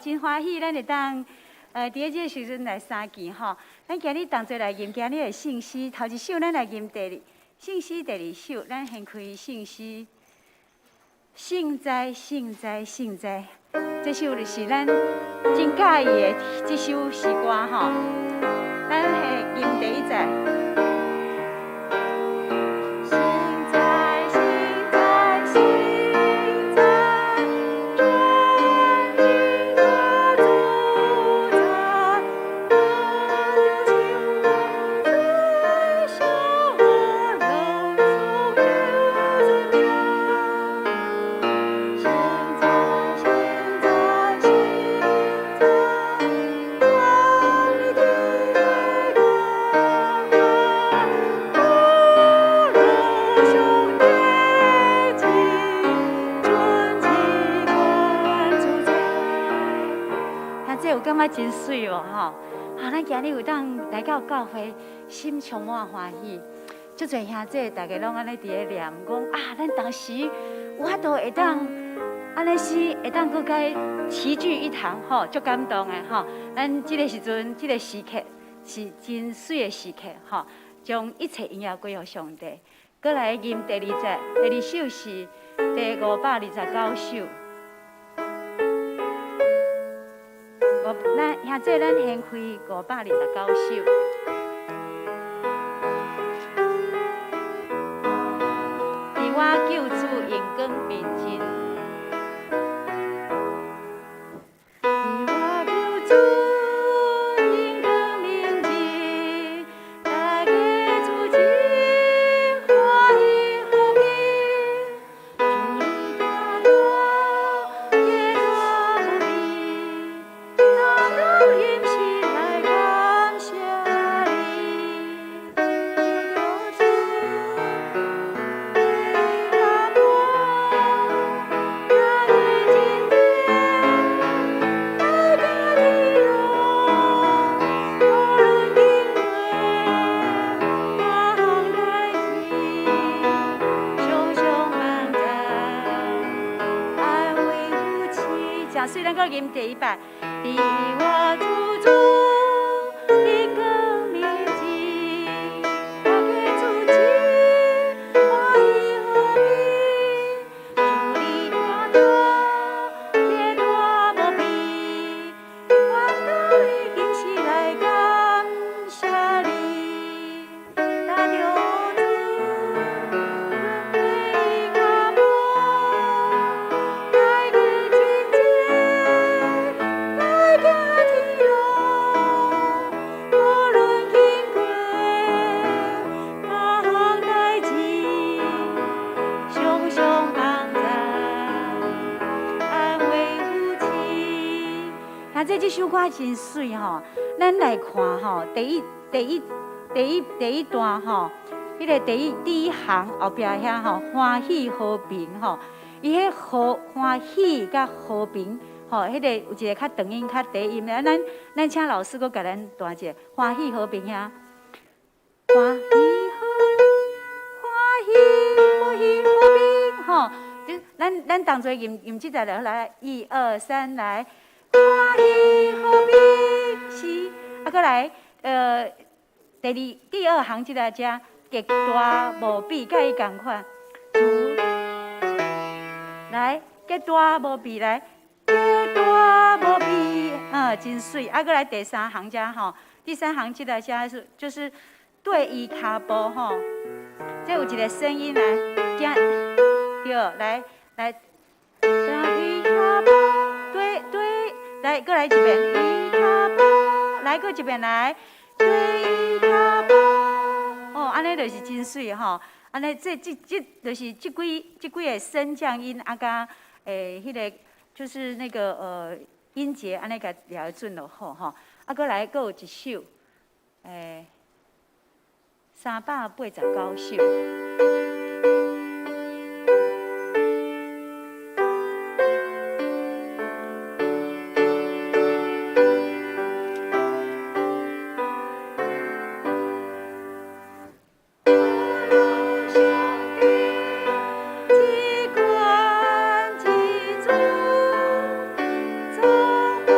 真歡喜，咱會當佇這個時陣來相見吼。咱今日同齊來吟今日的聖詩，頭一首咱來吟第二聖詩第二首，咱先開聖詩。聖哉，聖哉，聖哉！這首就是咱真佮意的這首詩歌吼。咱來吟第一節。聖哉，聖哉，聖哉，全能的主宰，得救我罪赦我人所有罪孽。聖哉，聖哉，聖哉，壯麗的高歌，榮耀上帝尊至冠主宰。兄姊有感覺真媠無吼？啊，咱今日有當來到教會，心充滿歡喜。足濟兄姊，大家攏按呢佇咧念，講啊，咱當時有法度會當按呢時會當閣共齊聚一堂，吼，足感動的吼。咱這個時陣，這個時刻是真媠的時刻，吼，將一切榮耀歸予上帝。閣來吟第二節，第二首是第529首。五，咱兄姊，咱先開529首。佇我救主榮光面前，佇我救主榮光面前，大家主真歡喜和平，主你大大，極大無比，當當吟詩來感謝你，救主。腳步，大家真來行天路，無論經過大項代誌，常常幫助，安慰扶持。真媠，咱閣吟第一擺。佇我救主的光面前，大家主真歡喜和平，主你大大，極大無比，我當吟詩來感謝你，搭著主的腳步，大家真濟來行天路，無論經過大項代誌，常常幫助，安慰扶持。兄姊，這首歌真媠吼，咱來看吼，第一、第一、第一、第一段吼，彼個第一行後壁遐吼，歡喜和平吼，伊彼和歡喜佮和平吼，彼個有一個較長音、較低音的，啊，咱請老師閣共咱彈一下歡喜和平遐，歡喜和歡喜歡喜和平吼，就咱同齊吟吟這個就好來，一二三來，歡喜和平是，啊，閣來，第二行這個遮極大無比，佮伊仝款，主來極大無比來，極大無比，真媠。啊，閣來第三行遮吼，第三行這個遮是就是對伊跤步吼，這有一個聲音來，行，對，來來，對伊跤步，對對，來，閣來一遍，伊跤步，來閣一遍來，對伊跤步，哦，按呢就是真媠吼，按呢這就是這幾個升降音啊，佮彼個就是那個音節，按呢共掠準就好吼。啊，閣來閣有一首，389首。上帝，至冠至尊，總管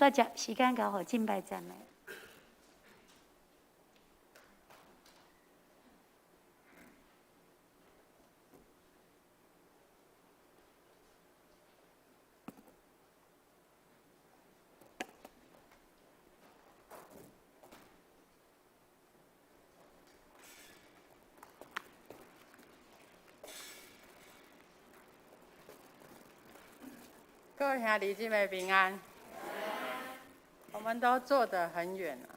煞接時間交予敬拜讚美。各位兄弟姊妹平安。我們都坐得很遠了，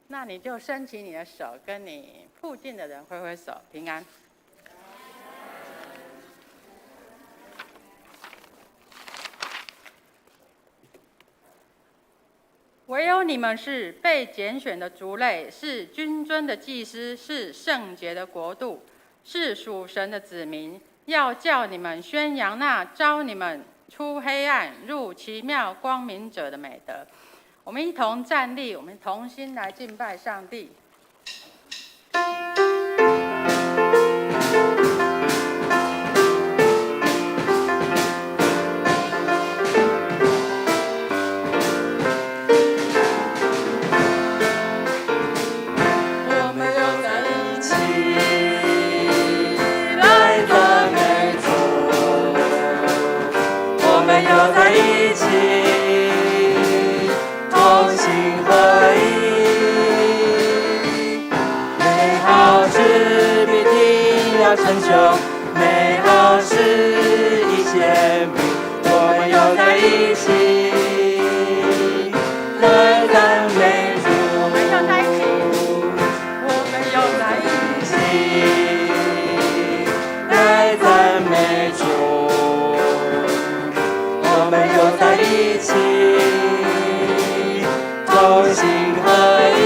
那你就伸起你的手，跟你附近的人揮揮手，平安。唯有你們是被揀選的族類，是君尊的祭司，是聖潔的國度，是屬神的子民，要叫你們宣揚那召你們出黑暗入奇妙光明者的美德。我們一同站立，我們同心來敬拜上帝。我們又在一起來讚美主，我們又在一起同心合意，美好事必定要成就，美好事已顯明，我們又在一起來讚美主。我們又在一起，我們又在一起來讚美主，我們又在一起，同心合意，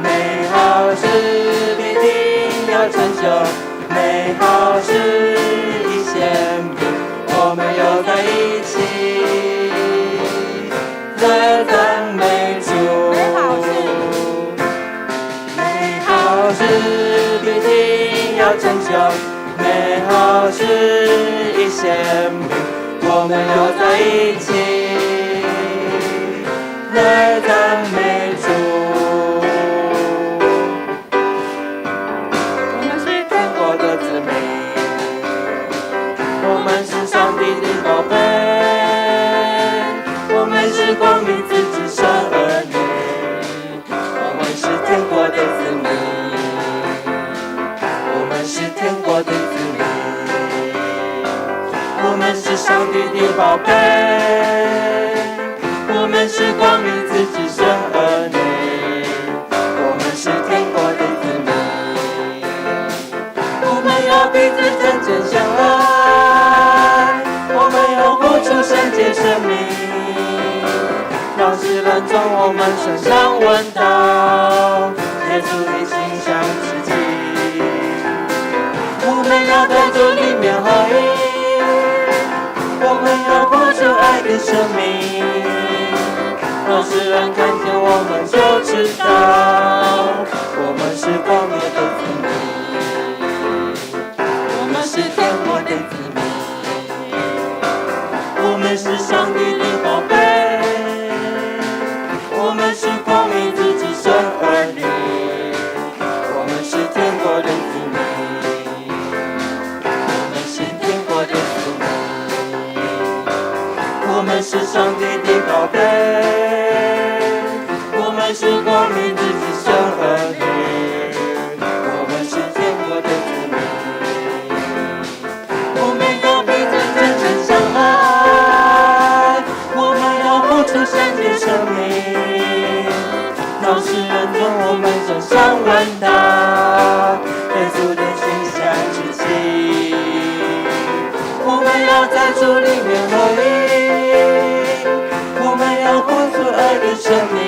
美好事必定要成就，美好事已顯明，我們又在一起來讚美主。美好事，美好事必定要成就，美好事已顯明，我們又在一起來讚美主。我們是天國的子民，我們是上帝的寶貝，我們是光明子子孫兒女，我們是天國的子民，我們是天國的子民，我們是上帝的寶貝，我們是光明子子孫兒女，我們是天國的子民。我們要彼此真誠相愛，我們要活出聖潔生命，讓世人從我們身上聞到耶穌的馨香之氣。我們要在主裡面合一，我們要活出愛的生命，讓世人看見我們就知道，我們是光明的子民。我們是天國的子民，我們是上帝的寶貝，我們是光明子子孫兒女，我們是天國的子民，我們是天國的子民，我們是上帝的寶貝，我們是光明子子孫兒女，我們是天國的子民。我們要彼此真誠相愛，我們要活出聖潔生命，讓世人從我們身上聞到耶穌的馨香之氣。我們要在主裡面合一，我們要活出愛的生命，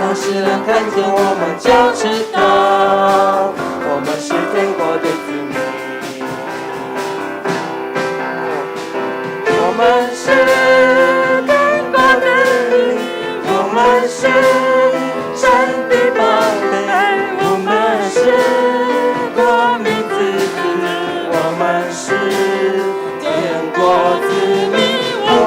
讓世人看見我們就知道，我們是天國的子民。我們是天國的民，我們是神的寶貝，我們是光明之子，我們是天國子民，我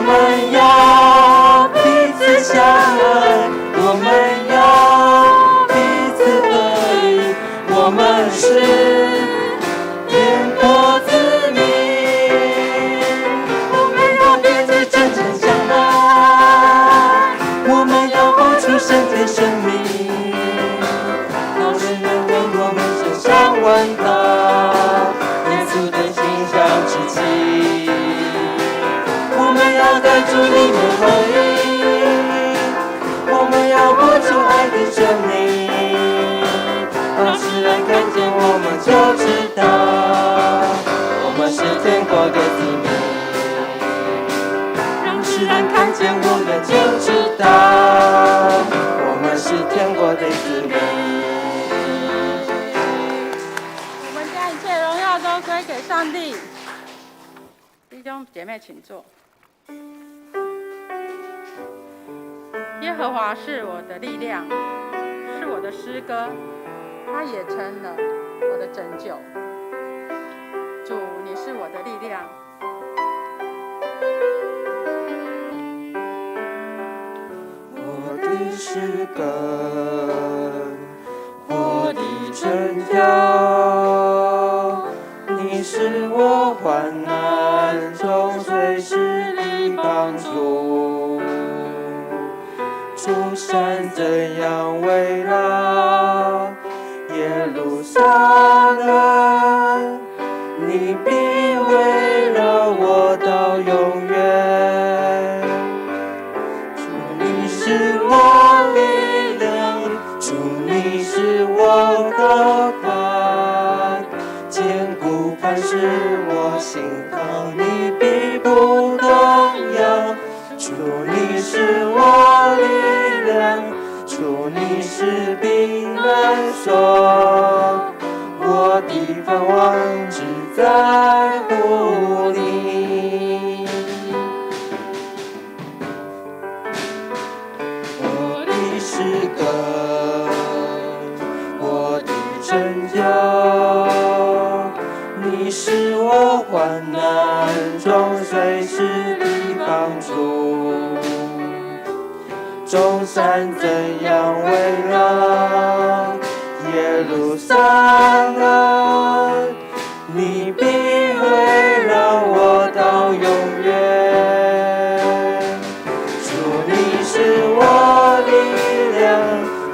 裡面回應。我們要活出愛的生命，讓世人看見我們就知道，我們是天國的子民。讓世人看見我們就知道，我們是天國的子民。我們將一切榮耀都歸給上帝。弟兄姐妹，請坐。耶和華是我的力量，是我的詩歌，他也成了我的拯救。主，你是我的力量。我的詩歌，我的拯救，你是我患難中隨時的幫助。眾山怎樣圍繞耶路撒冷，你必圍繞我到永遠。主，你是我力量，主，你是我高台，堅固磐石，我心靠你必不動搖。主，你是我力量，主，你是避難所，我的盼望只在乎你。我的詩歌，我的拯救，你是我患難中隨時的幫助。眾山怎樣圍繞耶路撒冷，你必圍繞我到永遠。主，你是我力量，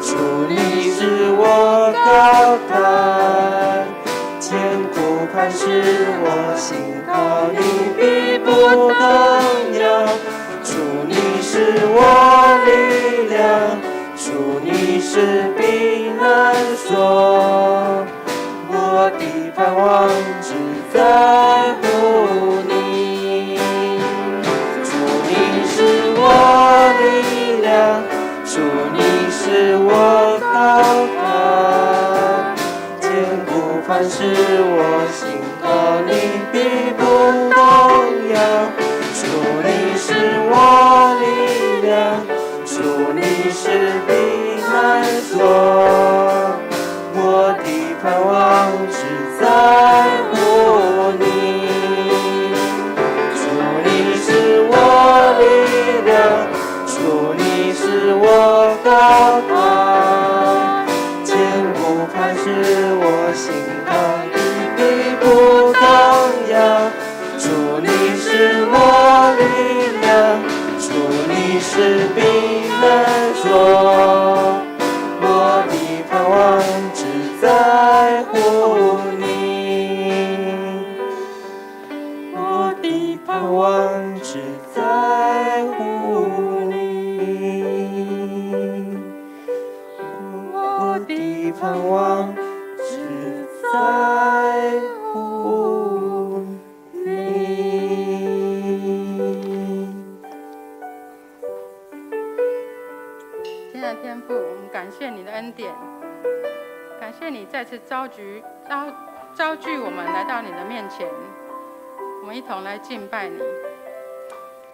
主，你是我高台，堅固磐石，我心靠你必不動搖。主，你是我力量，主，你是避難所，我的盼望只在乎你。主，你是我力量，主，你是我高台，堅固磐石，我心靠你必不動搖。主，你是我力量，主，你是避難所，我的盼望只在乎你。主，你是我力量，主，你是我高台，堅固磐石，我心靠你必不動搖。主，你是我力量，主，你是避難所，我的盼望只在乎你。我的盼望只在乎你。我的盼望只在乎你。親愛的天父，我們感謝你的恩典，感謝你再次招聚我們來到你的面前，我們一同來敬拜你。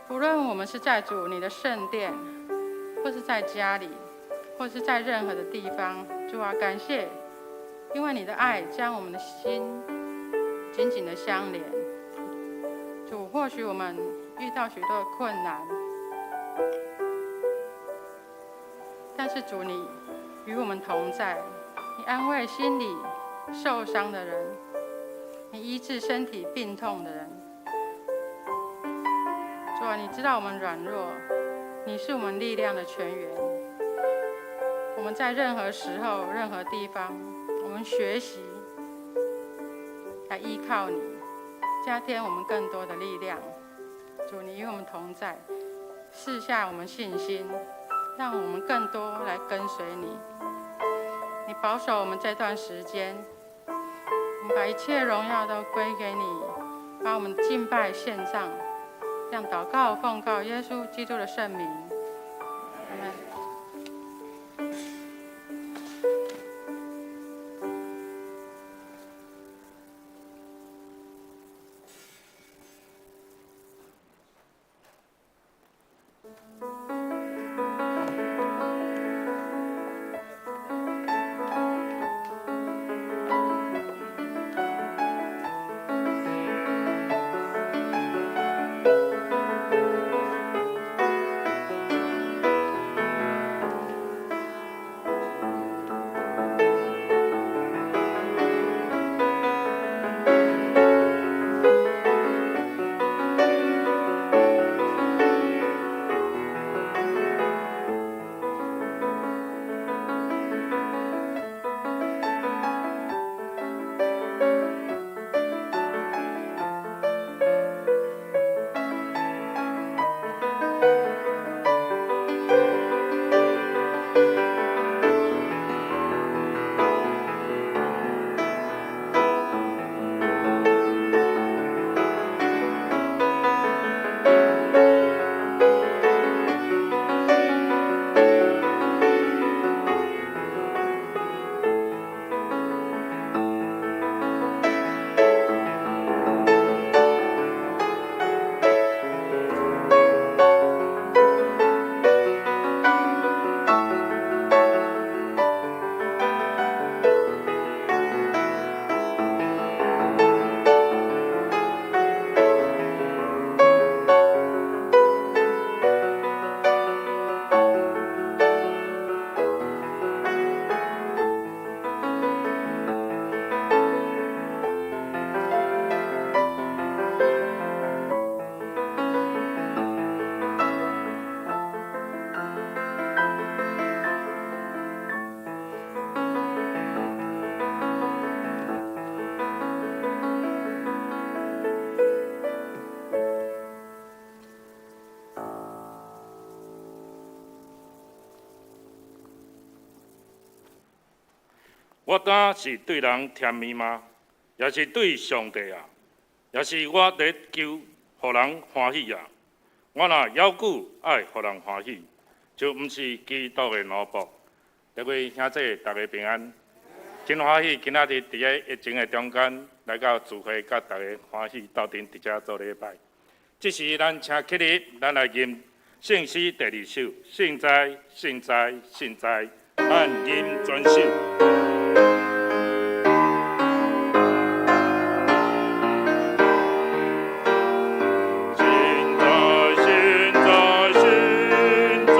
無論我們是在主你的聖殿，或是在家裡，或是在任何的地方，主啊，感謝，因為你的愛將我們的心緊緊的相連。主，或許我們遇到許多的困難，但是主你與我們同在，你安慰心裡受傷的人，你醫治身體病痛的人。主啊，你知道我們軟弱，你是我們力量的泉源。我們在任何時候、任何地方，我們學習來依靠你，加添我們更多的力量。主，你與我們同在，賜下我們信心，讓我們更多來跟隨你。你保守我們這段時間，我們把一切榮耀都歸給你，把我們敬拜獻上，這樣禱告奉告耶穌基督的聖名。阿們。我敢是對人甜蜜嗎？抑是對上帝啊？抑是我佇求予人歡喜啊？我若猶久愛予人歡喜，就毋是基督的奴僕。各位兄弟，大家平安。真歡喜，今仔日佇個疫情的中間來到聚會，佮大家歡喜鬥陣佇遮做禮拜。這時，咱請起立，咱來吟聖詩第二首：聖哉，聖哉，聖哉，咱吟全首。聖哉，聖哉，聖哉，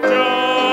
讚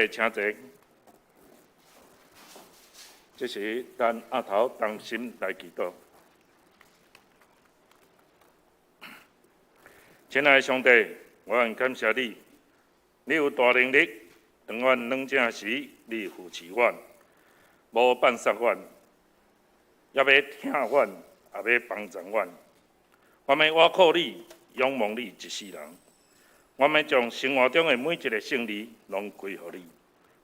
弟請坐。這時，咱阿頭同心來祈禱。親愛的上帝，我很感謝你，你有大能力。當阮軟正時，你扶持阮，無放殺阮，也欲疼阮，也欲幫助阮。我欲倚靠你，仰望你一世人。我欲將生活中的每一个勝利，攏歸予你。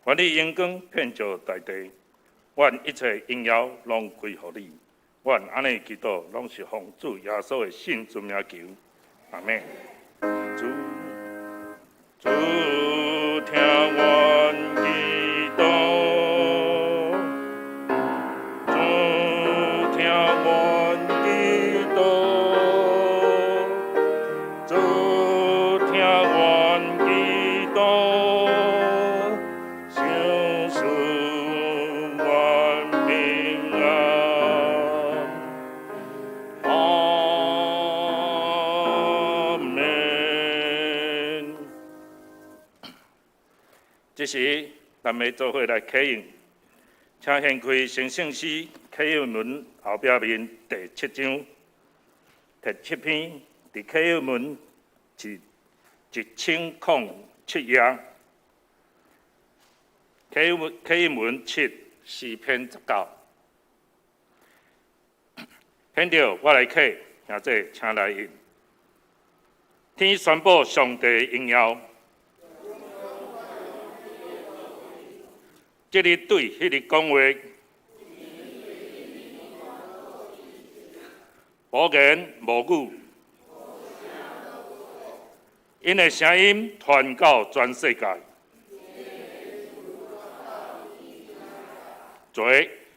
願你榮光遍照大地，願一切榮耀攏歸予你。阮按呢祈禱，攏是奉主耶穌的聖尊名求，阿們。主，主聽阮祈禱，主聽阮祈禱，主聽阮祈禱，賞賜阮平安。阿們。這時，咱欲做伙來啟應，請掀開成聖詩啟應文後壁面第七章第七篇，佇啟應文是1007頁，啟應文七詩篇19。現著我來啟，兄弟請來應。天宣布上帝榮耀。這日對彼日講話，無言無語，𪜶的聲音傳到全世界。做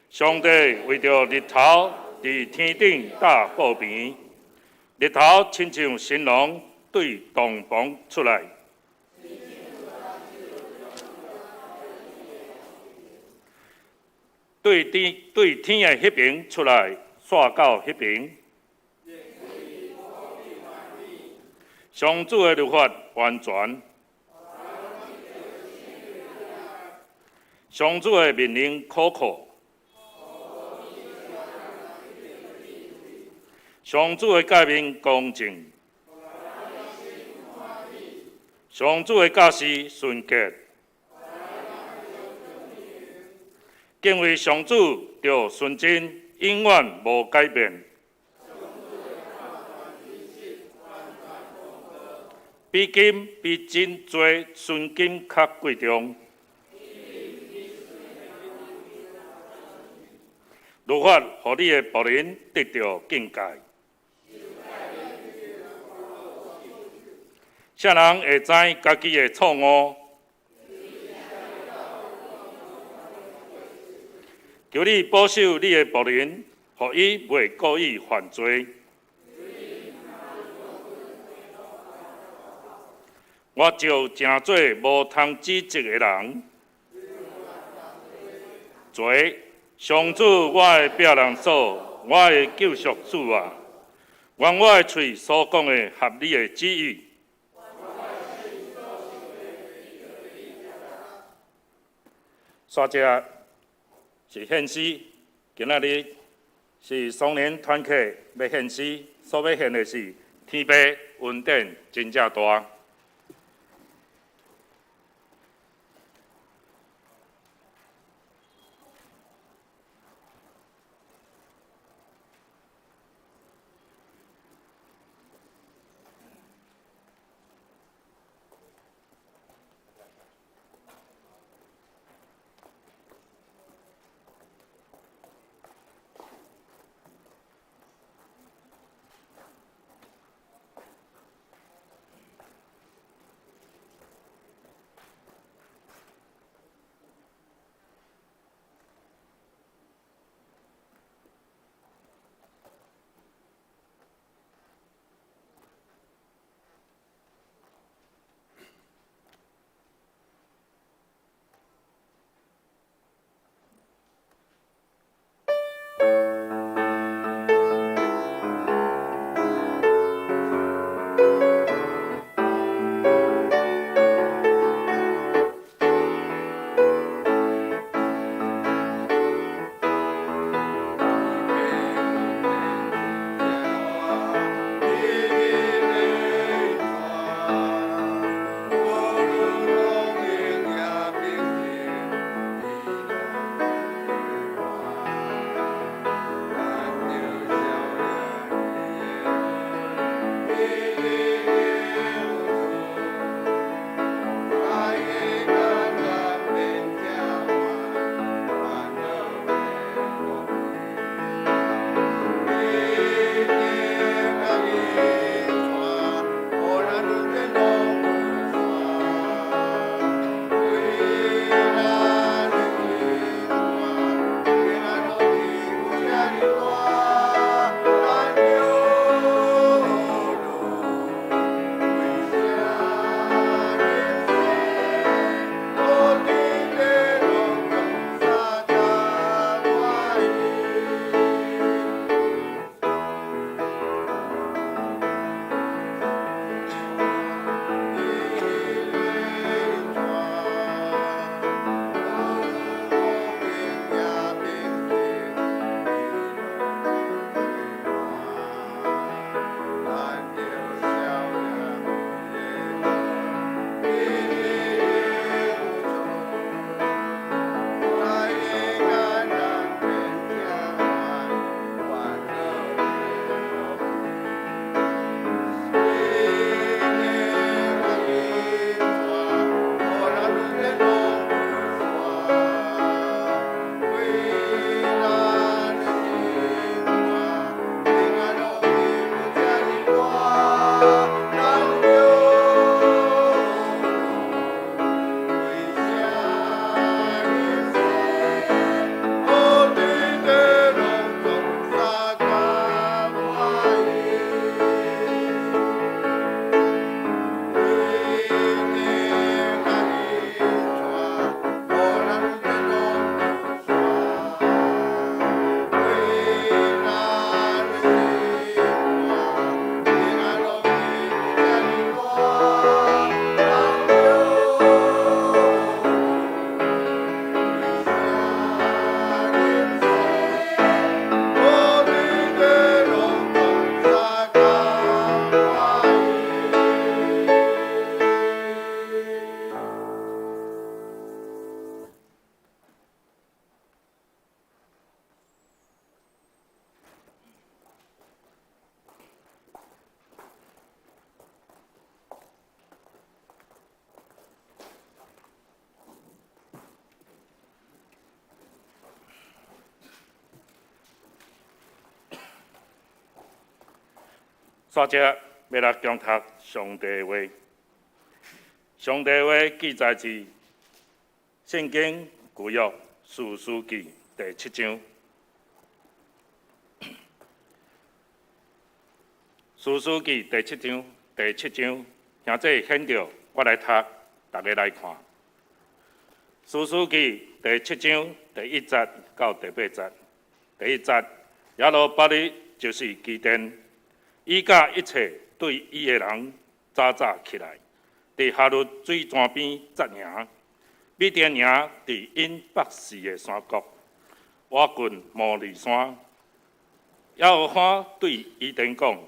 上帝為著日頭佇天頂搭布棚，日頭親像新郎對帳篷出來。對天的彼爿出來，煞到彼爿。上主的律法完全，上主的命令可靠，上主的誡命公正，上主的教示純潔。敬畏上主著純真，永遠無改變。比金比真濟純金較貴重。律法予你的僕人得著境界。啥人會知家己的錯誤？求你保守你的僕人，予伊袂故意犯罪。我就成做無通指責的人。做上主我的避難所，我的救贖主啊！願我的喙所講的合你的旨意。煞者是獻詩，今仔日是雙年團契欲獻詩，所欲獻的是天父恩典真正大。煞才欲來恭讀上帝話。上帝話記載佇聖經舊約士師記第七章。士師記第七章，第七章，兄弟顯著，我來讀，逐家來看。士師記第七章第一節到第八節，第一節，耶路巴力就是基甸，伊佮一切對伊的人早早起來，佇哈律水泉邊紮營。米甸營佇𪜶北勢的山谷，倚近摩利山。耶和華對基甸講：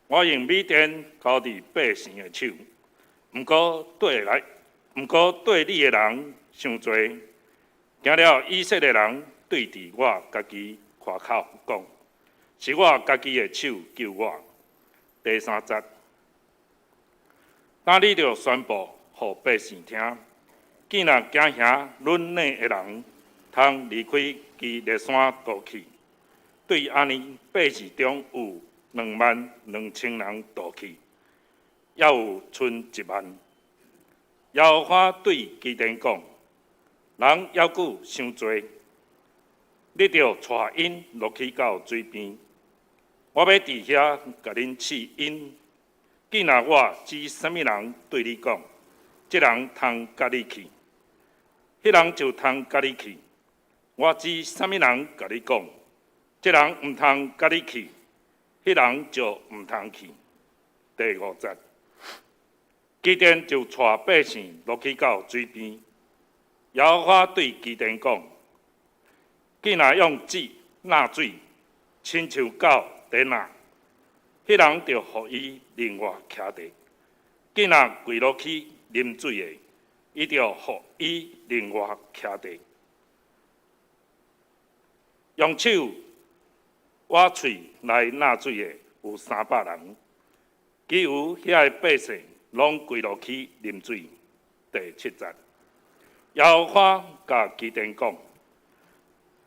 我用米甸交佇百姓的手，毋過綴來，毋過綴你的人傷濟。驚了以色列人對佇我家己誇口講，是我家己的手救我。第三節，今你著宣布予百姓聽，見若驚嚇恁內的人，通離開基列山倒去。對按呢，百姓中有22,000人倒去，猶有賰1萬。耶和華對基甸講：人猶閣傷濟，你著帶𪜶落去到水邊，我欲佇遐共恁試𪜶。見若我指啥物人對你講，這人通佮你去，彼人就通佮你去。我指啥物人共你講，這人毋通佮你去，彼人就毋通去。第五節，基甸就帶百姓落去到水邊。耶和華對基甸講：見若用指抐水，親像狗佇抐，彼人就予伊另外徛著；見若跪落去啉水的，伊就予伊另外徛著。用手挖喙來抐水的有300人，其餘遐个百姓攏跪落去啉水。第七節，耶和華共基甸講：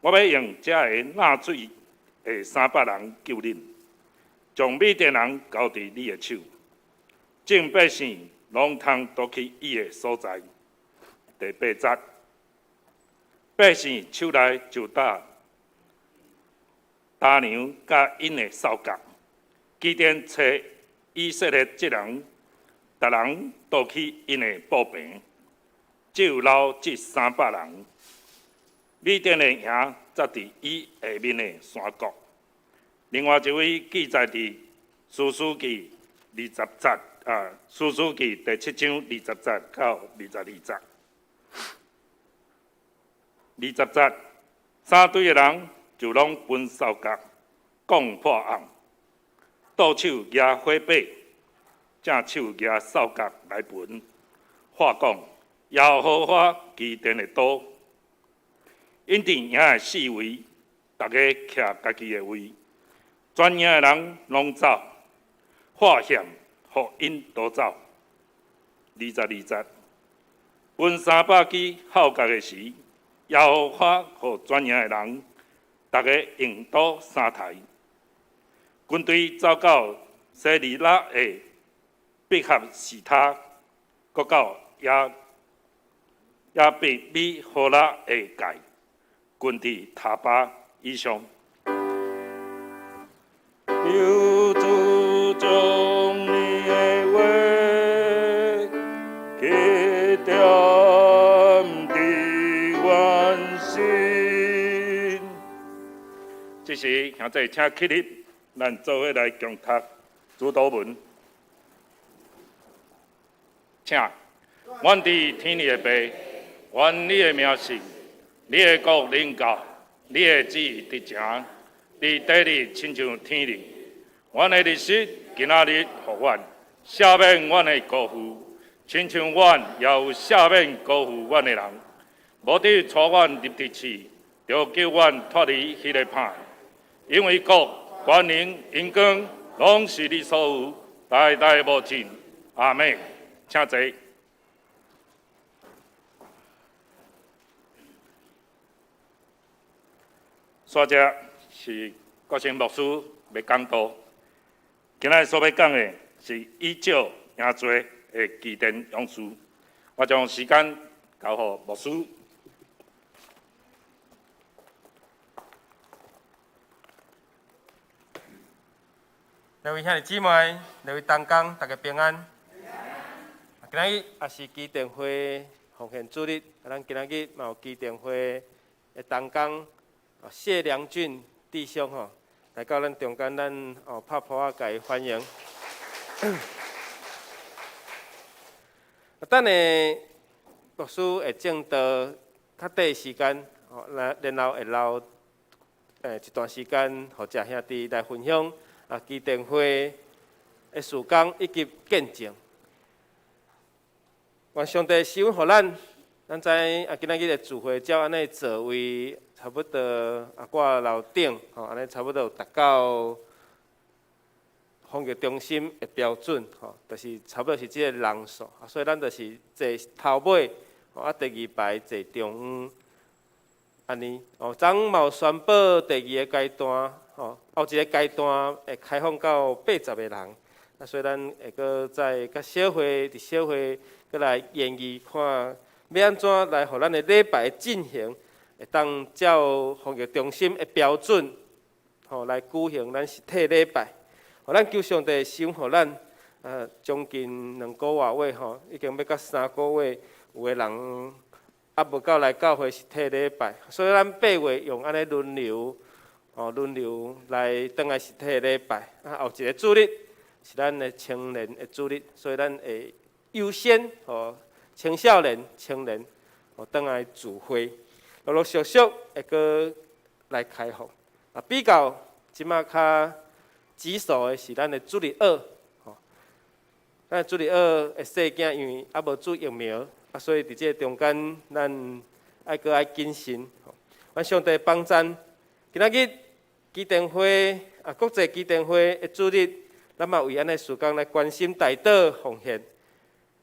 我欲用這个抐水的300人救恁，將米甸人交佇你的手，眾百姓攏通倒去伊的所在。第八節，百姓手內就擔糧佮𪜶的掃角，基甸揣以色列這人，逐人倒去𪜶的布棚，只有留這300人。米甸的營則佇伊下面的山谷。另外一位記載佇士師記二十節啊，士師記第七章二十節到22節。二十節，三隊的人就攏分掃角，講破甕，倒手舉火把，正手舉掃角來焚。喊講：耶和華基甸的刀！𪜶佇營的四圍，逐家徛家己的位，全營的人攏走，喊險，予𪜶逃走。22節，分300支號角的時，耶和華予全營的人，逐家用刀相刣。軍隊走到西利拉的伯合示他，閣到亞伯米何拉的界，近佇他巴以上。求主將你的話記踮佇阮心。這時，兄弟請起立，咱做伙來共讀主禱文。請，阮佇天裡的父，願你的名聖，你的國臨到，你的旨意執行，佇地裡親像天裡。阮的日食今仔日予阮，赦免阮的辜負，親像阮也有赦免辜負阮的人。無得帶阮入佇試，著救阮脫離彼个歹。因為國、權能、榮光，攏是你所有，代代無盡。阿們，請坐。煞才是國成牧師欲講道，今仔日所欲講的是以少贏濟的基甸勇士。我將時間交予牧師。各位兄弟姊妹，各位同工，大家平安。今仔日也是基甸會奉獻主日，啊，咱今仔日嘛有基甸會的同工謝良俊弟兄吼，來到咱中間，咱哦拍噗仔共伊歡迎。啊，等下牧師會證道較短時間，吼，來然後會留一段時間，予遮兄弟來分享。啊，基甸會的事工以及見證，願上帝賜恩予咱，咱知啊，今仔日的聚會照按呢座位，差不多啊，掛樓頂吼，按呢差不多有達到防疫中心的標準吼，就是差不多是這個人數，啊，所以咱就是坐頭尾，吼，啊，第二排坐中央，按呢，哦，昨昏嘛有宣布第二个階段。吼，後一個階段會開放到80個人，啊，所以咱會閣再佮小會佇小會閣來研議看，欲按怎來予咱的禮拜進行，會當照防疫中心的標準，吼來舉行咱實體禮拜。予咱求上帝賜恩予咱，啊，將近2個外月吼，已經欲到3個月，有的人猶無夠來教會實體禮拜，所以咱8月用按呢輪流。哦，輪流來轉來實體禮拜。啊，後一個主日是咱的青年的主日，所以咱會優先予青少年、青年哦轉來聚會，陸陸續續會閣來開放。啊，比較這馬較棘手的是咱的主日學，吼，咱的主日學的細囝因為猶無注疫苗，啊，所以佇這個中間咱愛閣愛謹慎。願上帝幫贊，今仔日。基甸會啊，國際基甸會的主日，咱嘛為按呢事工來關心代禱奉獻。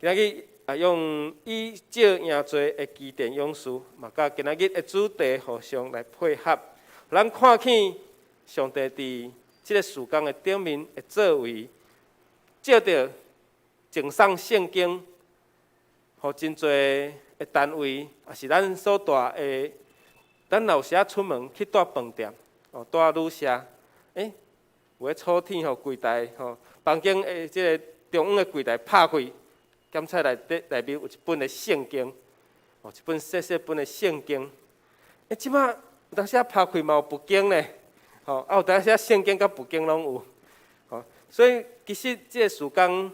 今仔日啊，用以少贏濟的基甸勇士，嘛佮今仔日的主題互相來配合，咱看見上帝佇這个事工的頂面的作為，藉著贈送聖經，予真濟的單位，也是咱所蹛的，咱若有時仔出門去蹛飯店。哦，蹛旅社，欸，有个楚天吼櫃台吼，房間的這个中央的櫃台拍開，檢查內底內面有一本的聖經，哦，一本細細本的聖經。欸，這馬有當時仔拍開嘛有佛經咧，吼，啊有當時仔聖經佮佛經攏有，吼，所以其實這个事工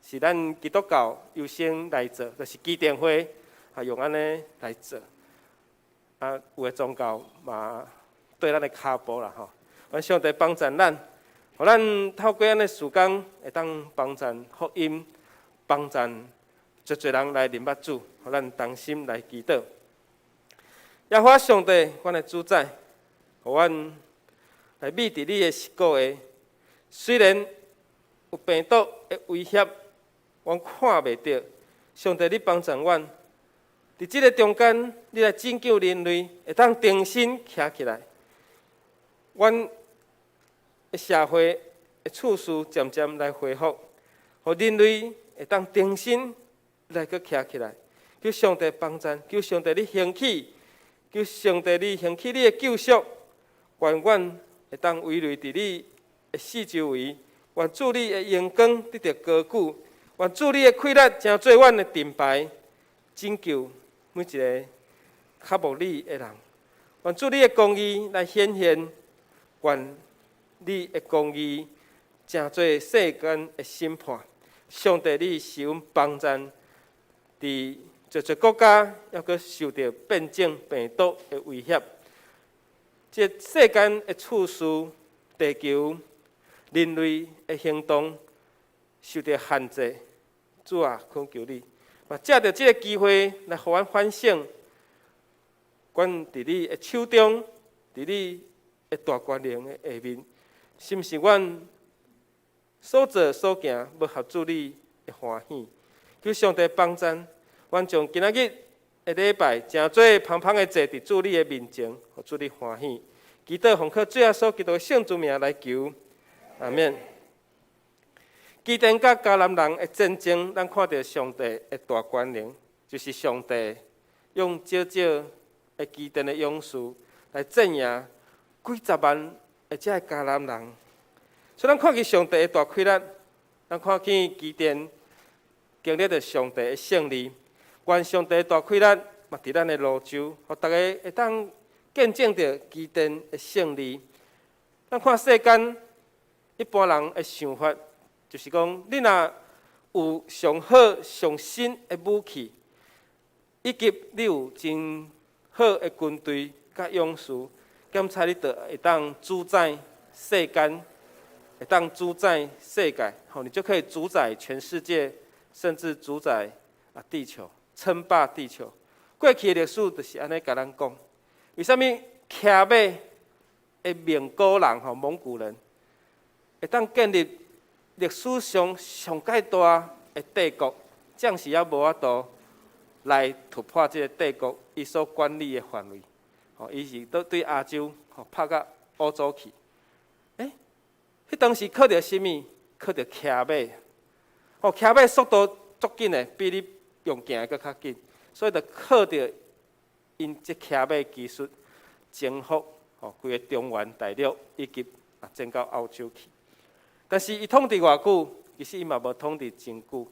是咱基督教優先來做，就是基甸會啊用按呢來做，啊有的宗教嘛。綴咱的跤步啦吼，願上帝幫贊咱，予咱透過按呢事工會當幫贊福音，幫贊濟濟人來認捌主，予咱同心來祈禱。耶和華上帝，阮的主宰，予阮來覕佇你的實骨下。雖然有病毒的威脅，阮看袂著，上帝你幫贊阮，佇這个中間，你來拯救人類，會當重新徛起來。阮的社會的秩序漸漸來恢復，予人類會當重新來閣徛起來。求上帝幫贊，求上帝你興起，求上帝你興起你的救贖，願阮會當圍內佇你的四周圍，願主你的榮光得著高舉，願主你的氣力成做阮的盾牌，拯救每一个渴慕你的人。願主你的公義來顯現。願你的公義成做世間的審判，上帝你賜阮幫贊，佇濟濟國家猶閣受著變種病毒的威脅，這世間的秩序、地球人類的行動受著限制。主啊，懇求你，嘛藉著這个機會來予阮反省，阮佇你的手中，佇你的大權能的下面，是毋是阮所做所行無合主你的歡喜？求上帝幫贊，阮將今仔日的禮拜成做芳芳的祭佇主你的面前，予主你歡喜。祈禱奉靠主耶穌基督的聖主名來求，阿們。基甸佮迦南人的戰爭，咱看著上帝的大權能，就是上帝用少少的基甸的勇士來戰贏幾十萬的這个迦南人。所以咱看見上帝的大氣力，咱看見基甸經歷著上帝的勝利。願上帝的大氣力嘛，佇咱的蘆洲，予逐家會當見證著基甸的勝利。咱看世間一般人的想法，就是講，你若有上好、上新的武器，以及你有真好的軍隊佮勇士，檢查你就會當主宰世間，會當主宰世界，吼，你就可以主宰全世界，甚至主宰啊地球，稱霸地球。過去的歷史就是按呢共咱講，為啥物騎馬的蒙古人吼，蒙古人會當建立歷史上上蓋大的帝國，暫時猶無法度來突破這個帝國伊所管理的範圍，吼，伊是都對亞洲吼拍到歐洲去。欸，彼當時靠著啥物？靠著騎馬。吼，騎馬速度足緊的，比你用行的閣較緊，所以就靠著𪜶這騎馬技術征服吼規个中原大陸以及啊進到歐洲去。但是伊統治偌久，其實伊嘛無統治真久，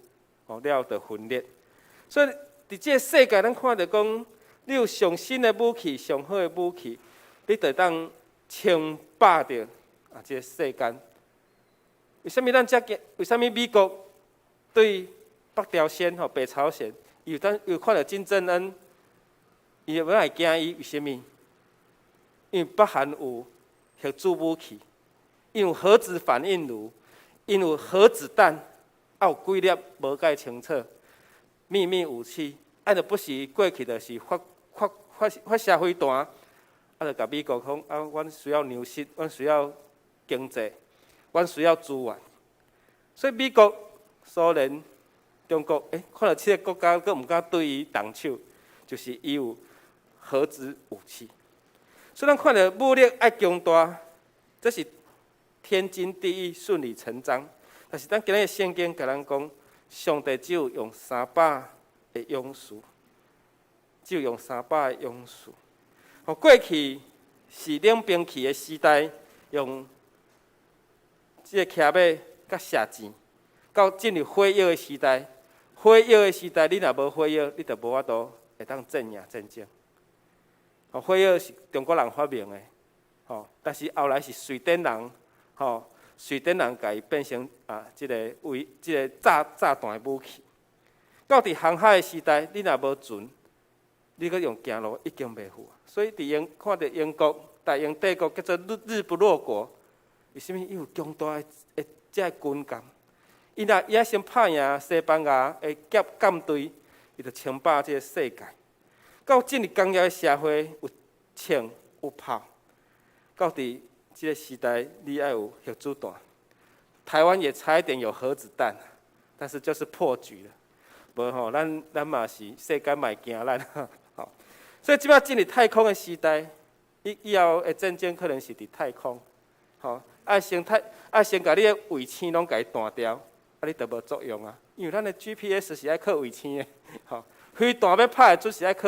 吼了後就分裂。所以佇這個世界，咱看著講，你有上新的武器、上好的武器，你就當稱霸著啊這個世間。為啥物咱遮驚？為啥物美國對北朝鮮吼北朝鮮，伊有當有看著金正恩，伊就本來驚伊，為啥物？因為北韓有核子武器，𪜶有核子反應爐，𪜶有核子彈，還有幾粒無蓋清楚秘密武器，啊，就不時過去就是發發發發射飛彈，啊，就共美國講啊，阮需要糧食，阮需要經濟，阮需要資源，所以美國、蘇聯、中國，欸，看著這個國家，閣毋敢對伊動手，就是伊有核子武器。所以咱看著武力愛強大，這是天經地義、順理成章。但是咱今日聖經共咱講，上帝只有用三百的勇士，只有用三百的勇士。吼，過去是冷兵器的時代，用這個騎馬佮射箭，到進入火藥的時代，火藥的時代，你若無火藥，你就無法度會當戰贏戰爭。吼，火藥是中國人發明的，吼，但是後來是瑞典人，吼，瑞典人共伊變成啊，這个為這个炸炸彈的武器。到佇航海的時代，你若無船，你閣用行路已經袂赴。所以佇英看著英國大英帝國叫做日日不落國，為啥物？伊有強大的的這个軍艦，伊若伊愛先拍贏西班牙的艦艦隊，伊就稱霸這个世界。到進入工業的社會，有槍有炮，到佇這个時代，你愛有核子彈。台灣也差一點有核子彈，但是就是破局了。無吼，咱咱嘛是世界嘛會驚咱吼。所以這擺進入太空的時代，以以後的戰爭可能是佇太空，吼，愛先太愛先共你的衛星攏共伊斷掉，啊，你就無作用啊。因為咱的 GPS 是愛靠衛星的，吼，飛彈欲拍會準是愛靠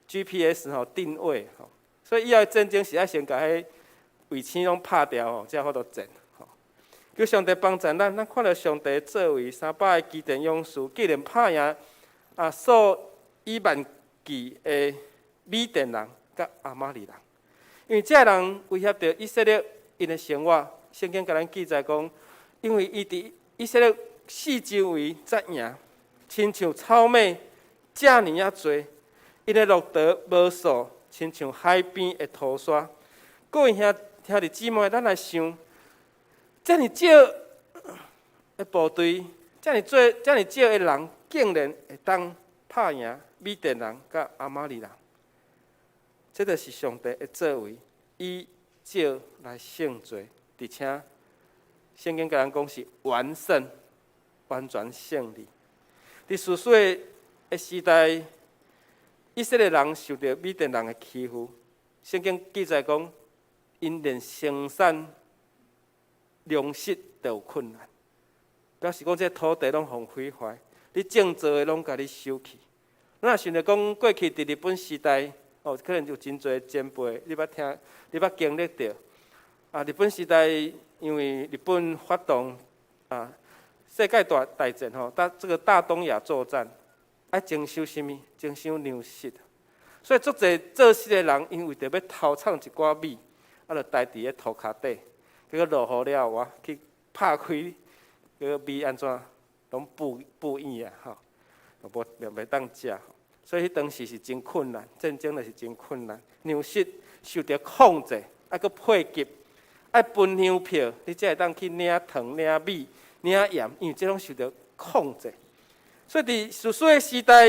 GPS 吼定位，吼，所以以後的戰爭是愛先共彼衛星攏拍掉吼，才有法度戰。吼，求上帝幫助咱，咱看著上帝作為三百个基甸勇士，竟然拍贏啊數以萬計的米甸人佮亞瑪力人，因為這个人威脅著以色列𪜶的生活。聖經共咱記載講，因為伊佇以色列四周圍紮營，親像草莓遮爾仔濟，𪜶的駱駝無數，親像海邊的塗沙。各位兄兄弟姊妹，咱來想，遮爾少的部隊，遮爾濟、遮爾少的人，竟然會當拍贏米甸人佮亞瑪力人，這就是上帝的作為，以少來勝濟，而且聖經共咱講是完勝、完全勝利。佇士師的時代，以色列人受著米甸人的欺負，聖經記載講，𪜶連生產糧食都有困難。表示講這土地攏予毀壞，你種植的攏共你收去。咱若想著講過去佇日本時代，哦，可能有真濟前輩，你捌聽，你捌經歷著。啊，日本時代因為日本發動啊世界大戰吼，大這個大東亞作戰，愛徵收啥物？徵收糧食。所以足濟做事的人，𪜶為著欲偷藏一寡米，啊，就待佇咧塗跤底。結果落雨了後，哇，去拍開，結果米按怎，攏滗滗軟啊，吼，無袂當食。所以彼當時是真困難，戰爭就是真困難，糧食受著控制，愛閣配給，愛分糧票，你才會當去領糖、領米、領鹽，因為這攏受著控制。所以佇士師的時代，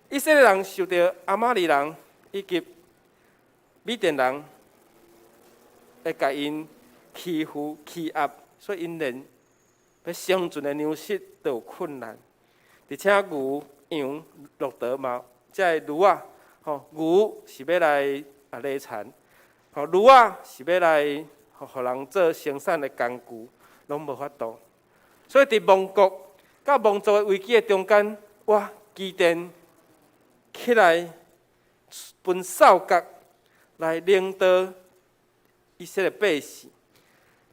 以色列人受著亞瑪力人以及米甸人會共𪜶欺負欺壓，所以𪜶連欲生存的糧食都有困難。而且牛、羊、駱駝嘛，這個驢仔，吼，牛是欲來啊犁田，吼，驢仔是欲來予人做生產的工具，攏無法度。所以佇亡國佮亡族的危機的中間，哇，基甸起來分掃角來領導以色列百姓。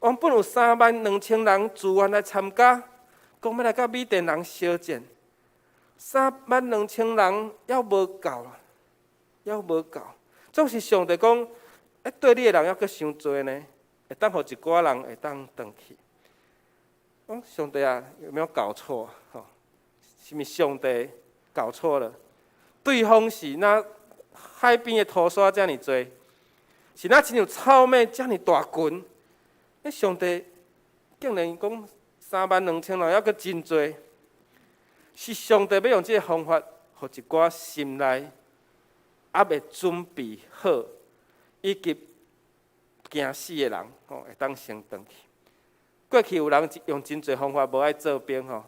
原本有3萬2千人自願來參加，講欲來佮米甸人相戰。3萬2千人猶無夠啊，猶無夠。總是上帝講，欸，綴你的人猶閣傷濟呢，會當予一寡人會當轉去。講上帝啊，有沒有搞錯？吼，是毋是上帝搞錯了？對方是若海邊的塗沙遮爾濟，是若親像草蜢遮爾大群。欸，上帝竟然講3萬2千人，猶閣真濟，是上帝欲用這个方法，予一寡心內猶未準備好，以及驚死的人，吼，會當先轉去。過去有人用真濟方法無愛做兵吼，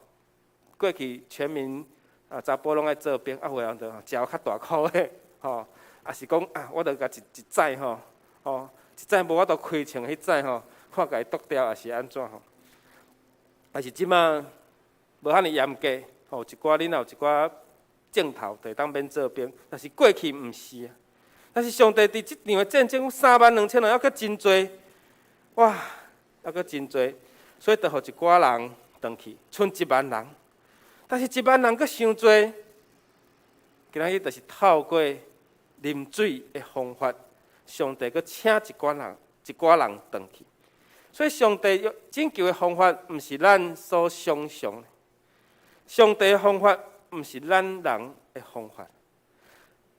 過去全民啊查埔攏愛做兵，啊有的人就食較大箍的吼，抑是講啊，我著共一一指吼，吼一指無法度開槍，彼指吼，看共伊剁掉，抑是按怎吼？但是這馬無遐爾嚴格，吼，一寡你若有一寡症頭，就會當免做兵。但是過去毋是啊。但是上帝佇這場的戰爭，3萬2千人，猶閣真濟，哇，猶閣真濟，所以就予一寡人轉去，賰1萬人。但是1萬人閣傷濟，今仔日就是透過啉水的方法，上帝閣請一寡人，一寡人轉去。所以上帝用拯救的方法，毋是咱所想象的。上帝的方法，毋是咱人的方法。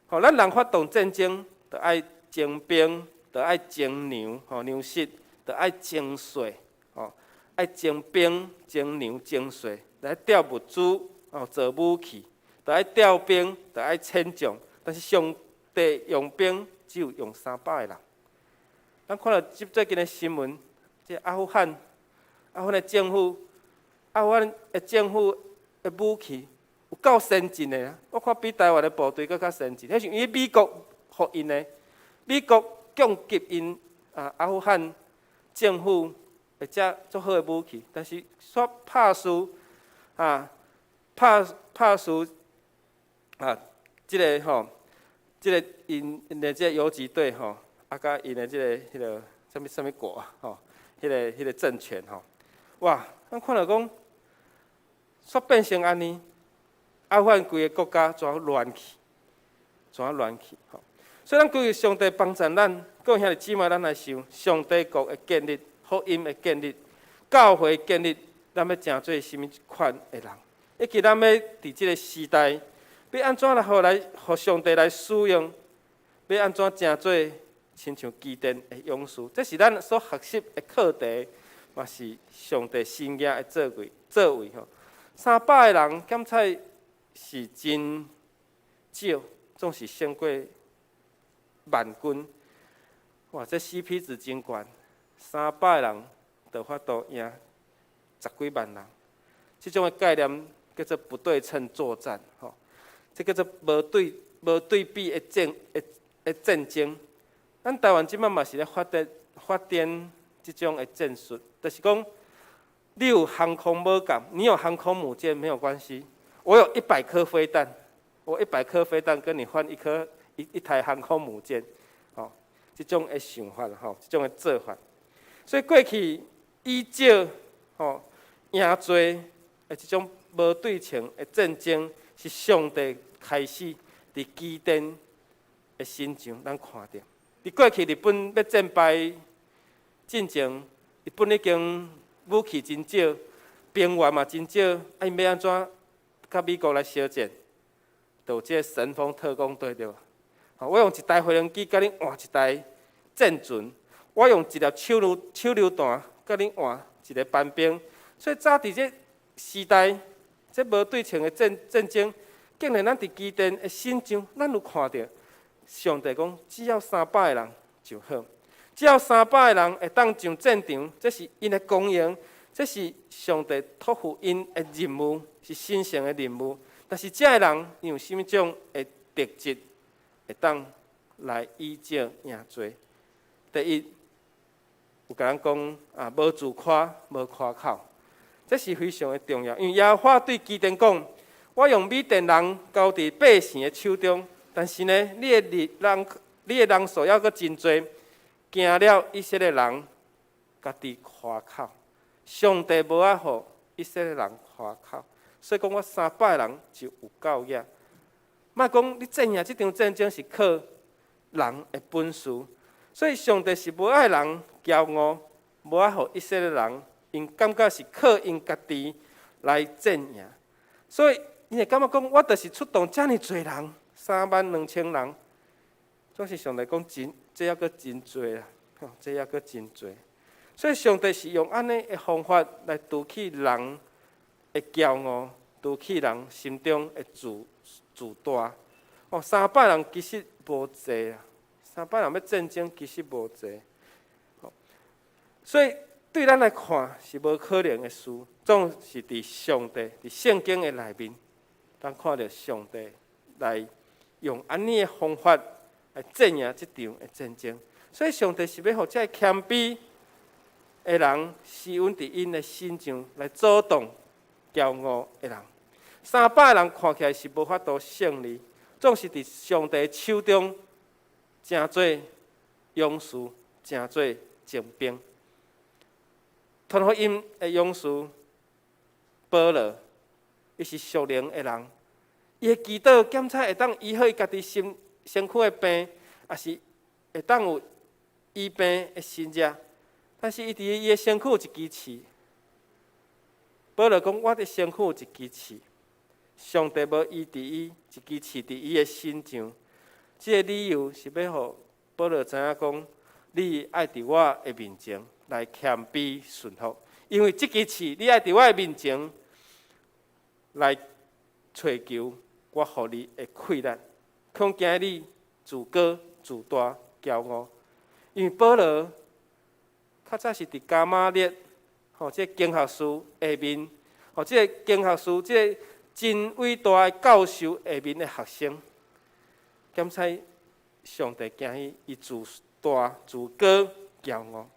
吼，咱人發動戰爭，著愛徵兵，著愛徵糧，吼糧食，著愛徵稅，吼，愛徵兵、徵糧、徵稅，來調物資，吼，做武器，著愛調兵，著愛遣將。但是上帝用兵只有用300個人。咱看著這最近的新聞，這阿富汗，阿富汗的政府，阿富汗的政府的武器有夠先進的啊！我看比台灣的部隊閣較先進，彼是因為美國予𪜶的，美國供給𪜶啊阿富汗政府的這足好的武器，但是煞拍輸啊，拍拍輸啊，這个吼，這个𪜶的這个游擊隊吼，啊，佮𪜶的這个彼个啥物啥物國啊吼，彼个政權吼，哇！咱看著講，煞變成按呢，阿富汗規个國家怎亂去，怎亂去吼？所以咱求上帝幫助咱，各位兄弟姊妹，咱來想上帝國的建立、福音的建立、教會的建立，咱欲成做啥物款的人？以及咱欲佇這个時代，欲按怎來予來予上帝來使用？欲按怎成做親像基甸的勇士？這是咱所學習的課題，嘛是上帝新約的作為作為吼。300個人檢採是真少，總是勝過萬軍。哇！這 CP 值真懸，300人就法度贏十幾萬人。這種的概念叫做不對稱作戰，吼，這叫做無對比的戰爭。咱台灣這擺嘛是咧發展這種的戰術，就是講你有航空母艦，你有航空母艦沒有關係，我有一百顆飛彈，我一百顆飛彈跟你換一顆一一台航空母艦，吼，這種的想法吼，這種的做法。所以過去以少吼贏濟的這種無對稱的戰爭，是上帝開始佇基甸的身上，咱看著。佇過去日本欲戰敗進前，日本已經武器真少，兵員嘛真少，啊，𪜶欲按怎佮美國來相戰？就有這個神風特攻隊對無？我用一台飛行機共你換一台戰船，我用一粒手榴彈共你換一個班兵。所以早佇這時代，這無對稱的戰爭，竟然咱佇基甸的身上，咱有看著上帝講，只要300個人就好。只要三百個人會當上戰場，這是𪜶的光榮，這是上帝託付𪜶的任務，是神聖的任務。但是這个人𪜶有啥物種的特質，會當來以少贏濟？第一，有共咱講啊，無自誇，無誇口，這是非常的重要。因為耶和華對基甸講：我用米甸人交佇百姓的手中，但是呢，你的人數猶閣真濟。驚了以色列人家己誇口，上帝無愛予以色列人誇口，所以講我三百人就有夠額。莫講你戰贏這場戰爭是靠人的本事，所以上帝是無愛人驕傲，無愛予以色列人𪜶感覺是靠𪜶家己來戰贏，所以𪜶會感覺講，我就是出動遮爾濟人，32,000人，總是上帝講真。這猶閣真濟啦，吼！這猶閣真濟，所以上帝是用按呢的方法來除去人的驕傲，除去人心中的自大。哦，三百人其實無濟啊，三百人欲戰爭其實無濟。所以對咱來看是無可能的事，總是佇上帝佇聖經的內面，咱看著上帝來用按呢的方法來戰贏這場的戰爭。所以上帝是欲予這个謙卑的人施恩佇𪜶的身上來阻擋驕傲的人。三百人看起來是無法度勝利，總是佇上帝手中成做勇士，成做精兵。傳福音的勇士保羅，伊是屬靈的人，伊的祈禱檢查會當醫好伊家己身軀的病，抑是會當有醫病的神跡。但是伊佇伊的身軀有一支刺。保羅講：我的身軀有一支刺，上帝無醫治伊一支刺佇伊的身上。這个理由是欲予保羅知影講，你愛佇我的面前來謙卑順服，因為這支刺，你愛佇我的面前來揣求我予你的氣力，恐驚你自高自大驕傲。因為保羅較早是佇迦瑪列，吼，這个經學士下面，吼，這個經學士，這個真偉大的教授下面的學生，檢查上帝驚伊，伊自大自高驕傲。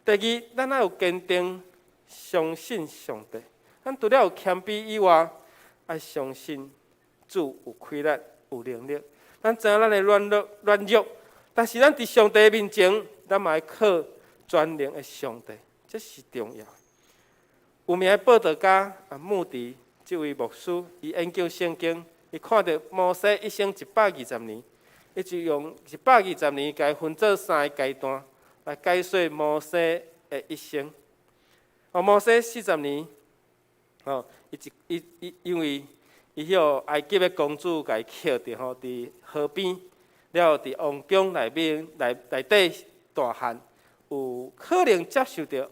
第二，咱愛有堅定相信上帝。咱除了有謙卑以外，愛相信主有氣力、有能力。咱知影咱的軟弱，但是咱佇上帝面前，咱嘛愛靠全能的上帝，這是重要。有名的布道家啊，穆迪這位牧師，伊研究聖經，伊看著摩西一生一百二十年，伊就用一百二十年共伊分做三个階段來解說摩西的一生。哦，摩西四十年，哦，伊一伊伊因為伊彼個埃及的公主共伊抾著吼，佇河邊，了後佇王宮內面內底大漢，有可能接受著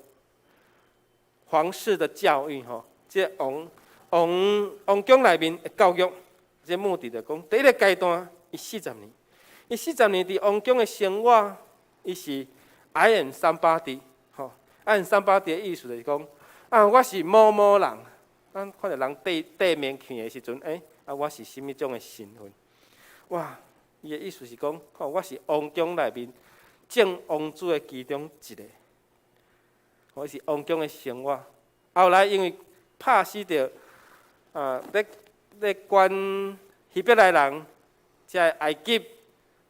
皇室的教育吼，這王宮內面的教育，這目的就講，第一个階段，伊四十年，伊四十年佇王宮的生活，伊是 I am somebody，吼，I am somebody 的意思就是講，啊，我是某某人，咱看著人綴名片的時陣，欸，啊，我是啥物種的身份？哇，伊的意思是講，吼，我是王宮內面眾王子的其中一個，我是王宮的生活。後來因為拍死著啊，咧咧管希伯來人，這个埃及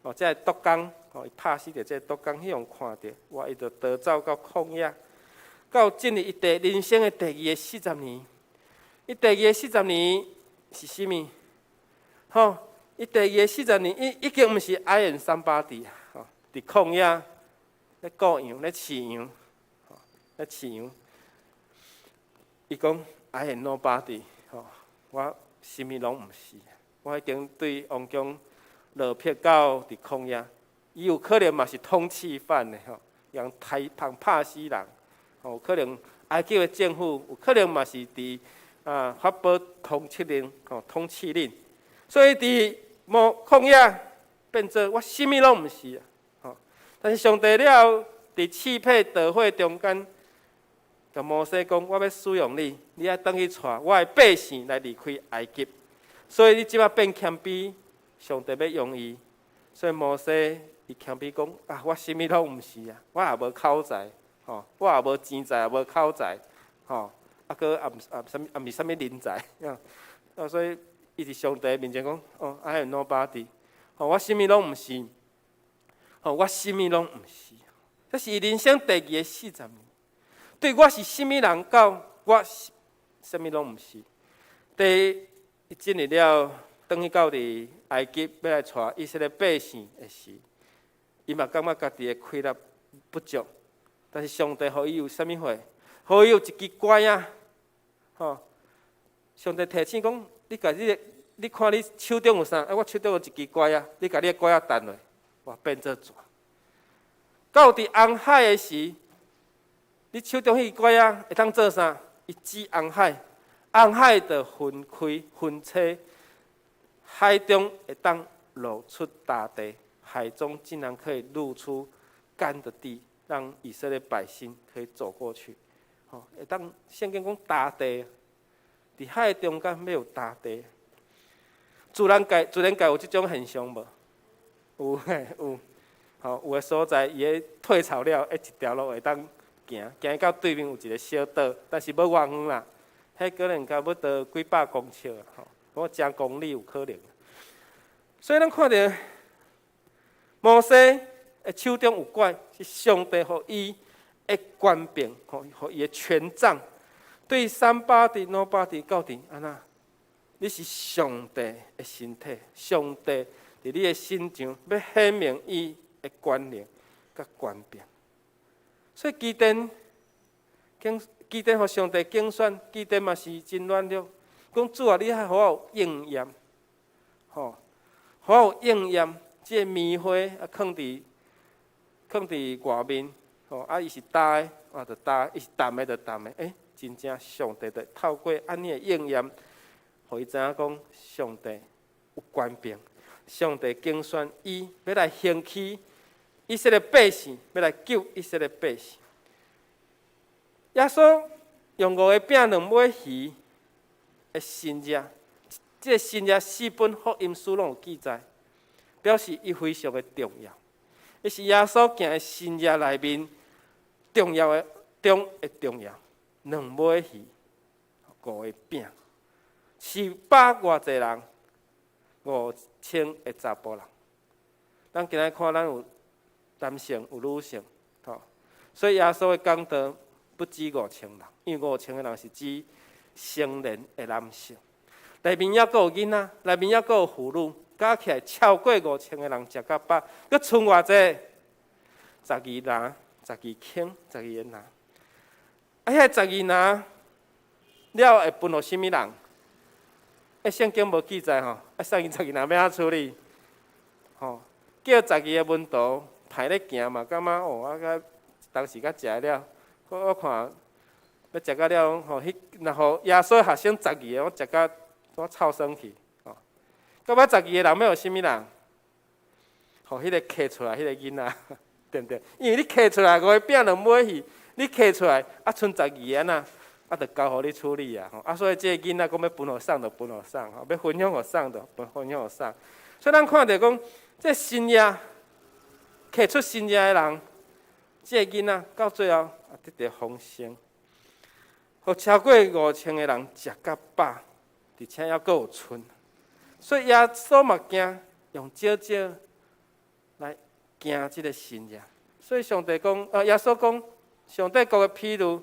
哦，這个督工哦，伊拍死著這个督工，彼樣看著，哇！伊就逃走到曠野，到進入伊第人生的第二个四十年。伊第二个四十年是啥物？吼，伊第二个四十年，伊已經毋是 I am somebody 吼，佇曠野咧顧羊，咧飼羊，吼，咧飼羊。伊講 I am nobody，吼，我啥物攏毋是，我已經對王宮落魄到佇曠野。伊有可能嘛是通緝犯的吼，人刣人拍死人，吼，有可能埃及的政府有可能嘛是佇啊法寶通緝令，吼，通緝令。所以佇摩曠野變做我啥物攏毋是，吼。但是上帝了後佇刺柏大火中間，共摩西講：我欲使用你，你愛轉去帶我的百姓來離開埃及。所以你這擺變謙卑，上帝欲用伊。所以摩西伊謙卑講：啊，我啥物攏毋是啊，我也無口才，吼，我也無錢財，也無口才，吼，啊，閣也毋也啥物，也毋是啥物人才，啊，所以伊佇上帝面前講：哦，I am nobody，吼，我啥物攏毋是，吼，我啥物攏毋是。這是伊人生第二个四十年。對我是啥物人，到我啥物攏毋是。第伊進入了，轉去到佇埃及，欲來帶以色列百姓的時，伊嘛感覺家己的氣力不足。但是上帝予伊有啥物貨？予伊有一支拐仔，吼！上帝提醒講：你共你的，你看你手中有啥？啊，我手中有一支拐仔，你共你的拐仔擲落，哇，變做蛇。到佇紅海的時，你手中彼支拐仔會當做啥？伊指紅海，紅海就分開分切，海中會當露出乾地，海中竟然可以露出乾的地，讓以色列百姓可以走過去。吼，會當聖經講乾地，佇海中間欲有乾地。自然界，自然界有這種現象無？有嘿，有。吼，有的所在伊咧退潮了，一條路會當行，行到對面有一個小島，但是無偌遠啦，彼可能差不多幾百公尺，吼，講誠公里有可能。所以咱看著摩西的手中有拐，是上帝予伊的權柄，吼，予伊的權杖。對 somebody nobody 到佇按怎？你是上帝的身體，上帝佇你的身上欲顯明伊的權能佮權柄。所以基甸揀基甸予上帝揀選，基甸嘛是真軟弱。講主啊，你愛予我有應驗，吼，予我有應驗。這个棉花啊，囥佇外面，吼，啊，伊是焦的，啊，就焦；伊是澹的，就澹的。欸，真正上帝就透過按呢的應驗，予伊知影講上帝有權柄，上帝揀選伊欲來興起以色列百姓，欲來救以色列百姓。耶穌用五個餅兩尾魚的神跡，這个神跡四本福音書攏有記載，表示伊非常的重要。伊是耶穌行的神跡內面重要的中的重要。兩尾魚，五個餅，飼飽偌濟人？5000個查埔人。咱今日看咱有男性有女性，吼，所以耶穌的講道不止五千人，因為五千個人是指成年的男性，內面猶閣有囡仔，內面猶閣有婦女，加起來超過五千個人食甲飽，閣剩偌濟？十二籃，十二筐，十二個籃。啊，彼十二籃了會分予啥物人？欸，聖經無記載吼，啊，送伊十二籃欲按怎處理？吼，叫十二个門徒排咧行嘛，感覺哦，啊，較當時較食了，我看欲食甲了，吼，彼若予耶穌學生十二个，我食甲我臭酸去，吼。到尾十二个人欲予啥物人？予彼个揢出來彼個囡仔，對毋對？因為你揢出來五個餅兩尾魚，你揢出來啊，賰十二个按怎？啊，就交予你處理啊！吼，啊，所以這个囡仔講欲分予啥就分予啥，吼，欲分享予啥就分享予啥。所以咱看著講，這神跡揢出神跡的人，這个囡仔到最後啊得著豐盛。予超過5000個人食甲飽，而且猶閣有賰。所以耶穌嘛驚用少少來行這個神跡。所以上帝講，啊，耶穌講，上帝國的譬喻，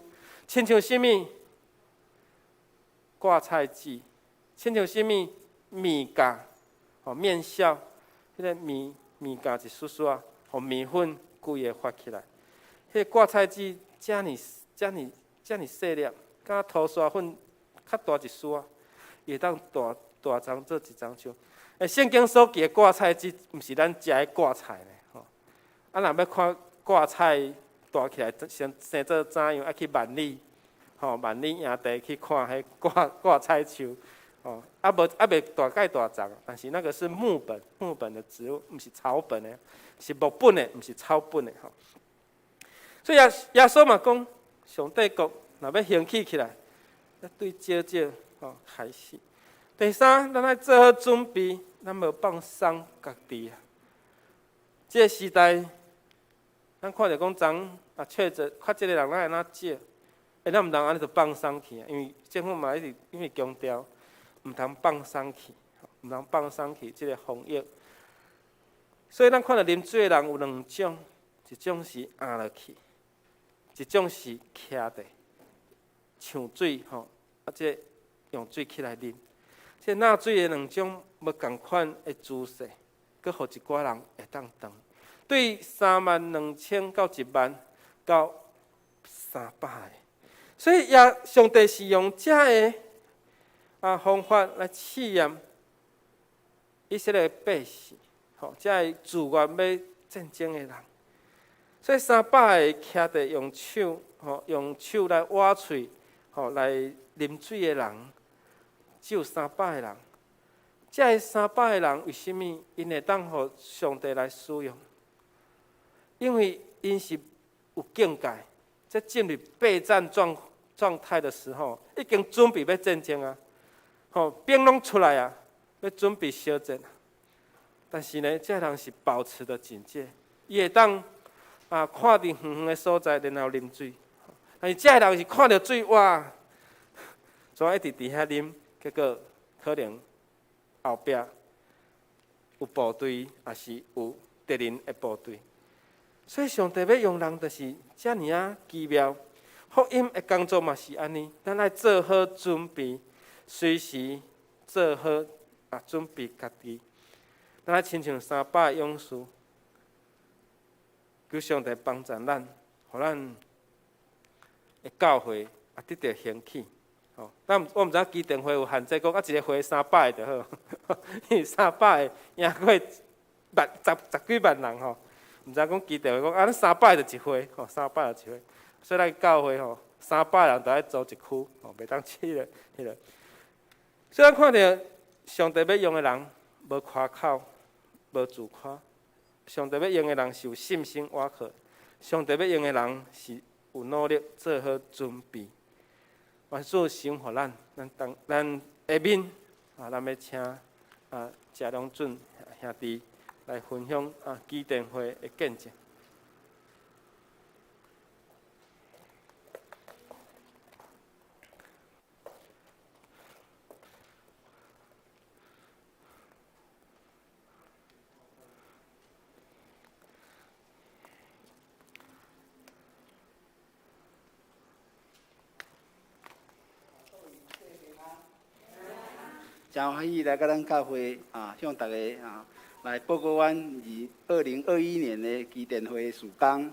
親像啥物？掛菜籽，親像啥物？麵酵，吼，麵酵，彼個麵麵酵一絲絲仔，予麵粉規个發起來。彼個掛菜籽遮爾遮爾遮爾細粒，敢塗沙粉較大一絲仔，會當大大欉做一欉樹。欸，聖經所記的掛菜籽，毋是咱食的掛菜呢，吼。啊，若欲看掛菜大起來生生做怎樣，愛去萬里，吼，萬里營地去看彼掛掛菜樹，吼，啊無啊袂大蓋大叢，但是那個是木本木本的植物，毋是草本的，是木本的，毋是草本的，吼。所以耶耶穌嘛講，上帝國若欲興起起來，要對少少吼開始。第三，咱愛做好準備，咱無放鬆家己啊。這個時代，咱看著講昨啊確診確診的人，咱會哪少？欸，咱毋通按呢就放鬆去啊，因為政府嘛一直因為強調，毋通放鬆去，毋通放鬆去這個防疫。所以咱看著啉水的人有兩種，一種是爕落去，一種是徛佇搶水吼，啊，這個用水起來啉。這若水的兩種無仝款的姿勢，閣予一寡人會當斷。對3萬2千到1萬到300個，所以耶上帝是用這个啊方法來試驗以色列百姓，吼，這个自願欲戰爭的人。所以300個徛佇用手，吼，用手來挖喙，吼，來啉水的人。只有三百個人，這个三百個人為啥物𪜶會當予上帝來使用？因為𪜶是有警戒，這進入備戰狀狀態的時候，已經準備欲戰爭啊！吼，兵攏出來啊，欲準備相戰。但是呢，這个人是保持著警戒，伊會當啊看佇遠遠的所在，然後啉水。但是這个人是看著水，哇，怎一直佇遐啉？結果可能後壁有部隊，抑是有敵人的部隊。所以上帝欲用人，就是遮爾仔奇妙。福音的工作嘛是按呢，咱愛做好準備，隨時做好啊準備家己。咱愛親像300勇士，求上帝幫助咱，予咱的教會啊得著興起。吼，咱我毋知影基甸會有限制，講啊一個會三百个就好，因為三百个贏過萬十十幾萬人吼，毋知講基甸會講啊，咱三百就一會，吼，三百就一會，所以咱教會吼，三百人就愛組一區，吼，袂當去個彼個。所以咱看著上帝欲用的人，無誇口，無自誇。上帝欲用的人是有信心倚靠，上帝欲用的人是有努力做好準備。願主賞予咱，咱當咱下面啊，咱欲請啊謝良準兄弟來分享啊基甸會的見證。真歡喜來佮咱教會啊，向大家啊來報告阮2021年的基甸會事工。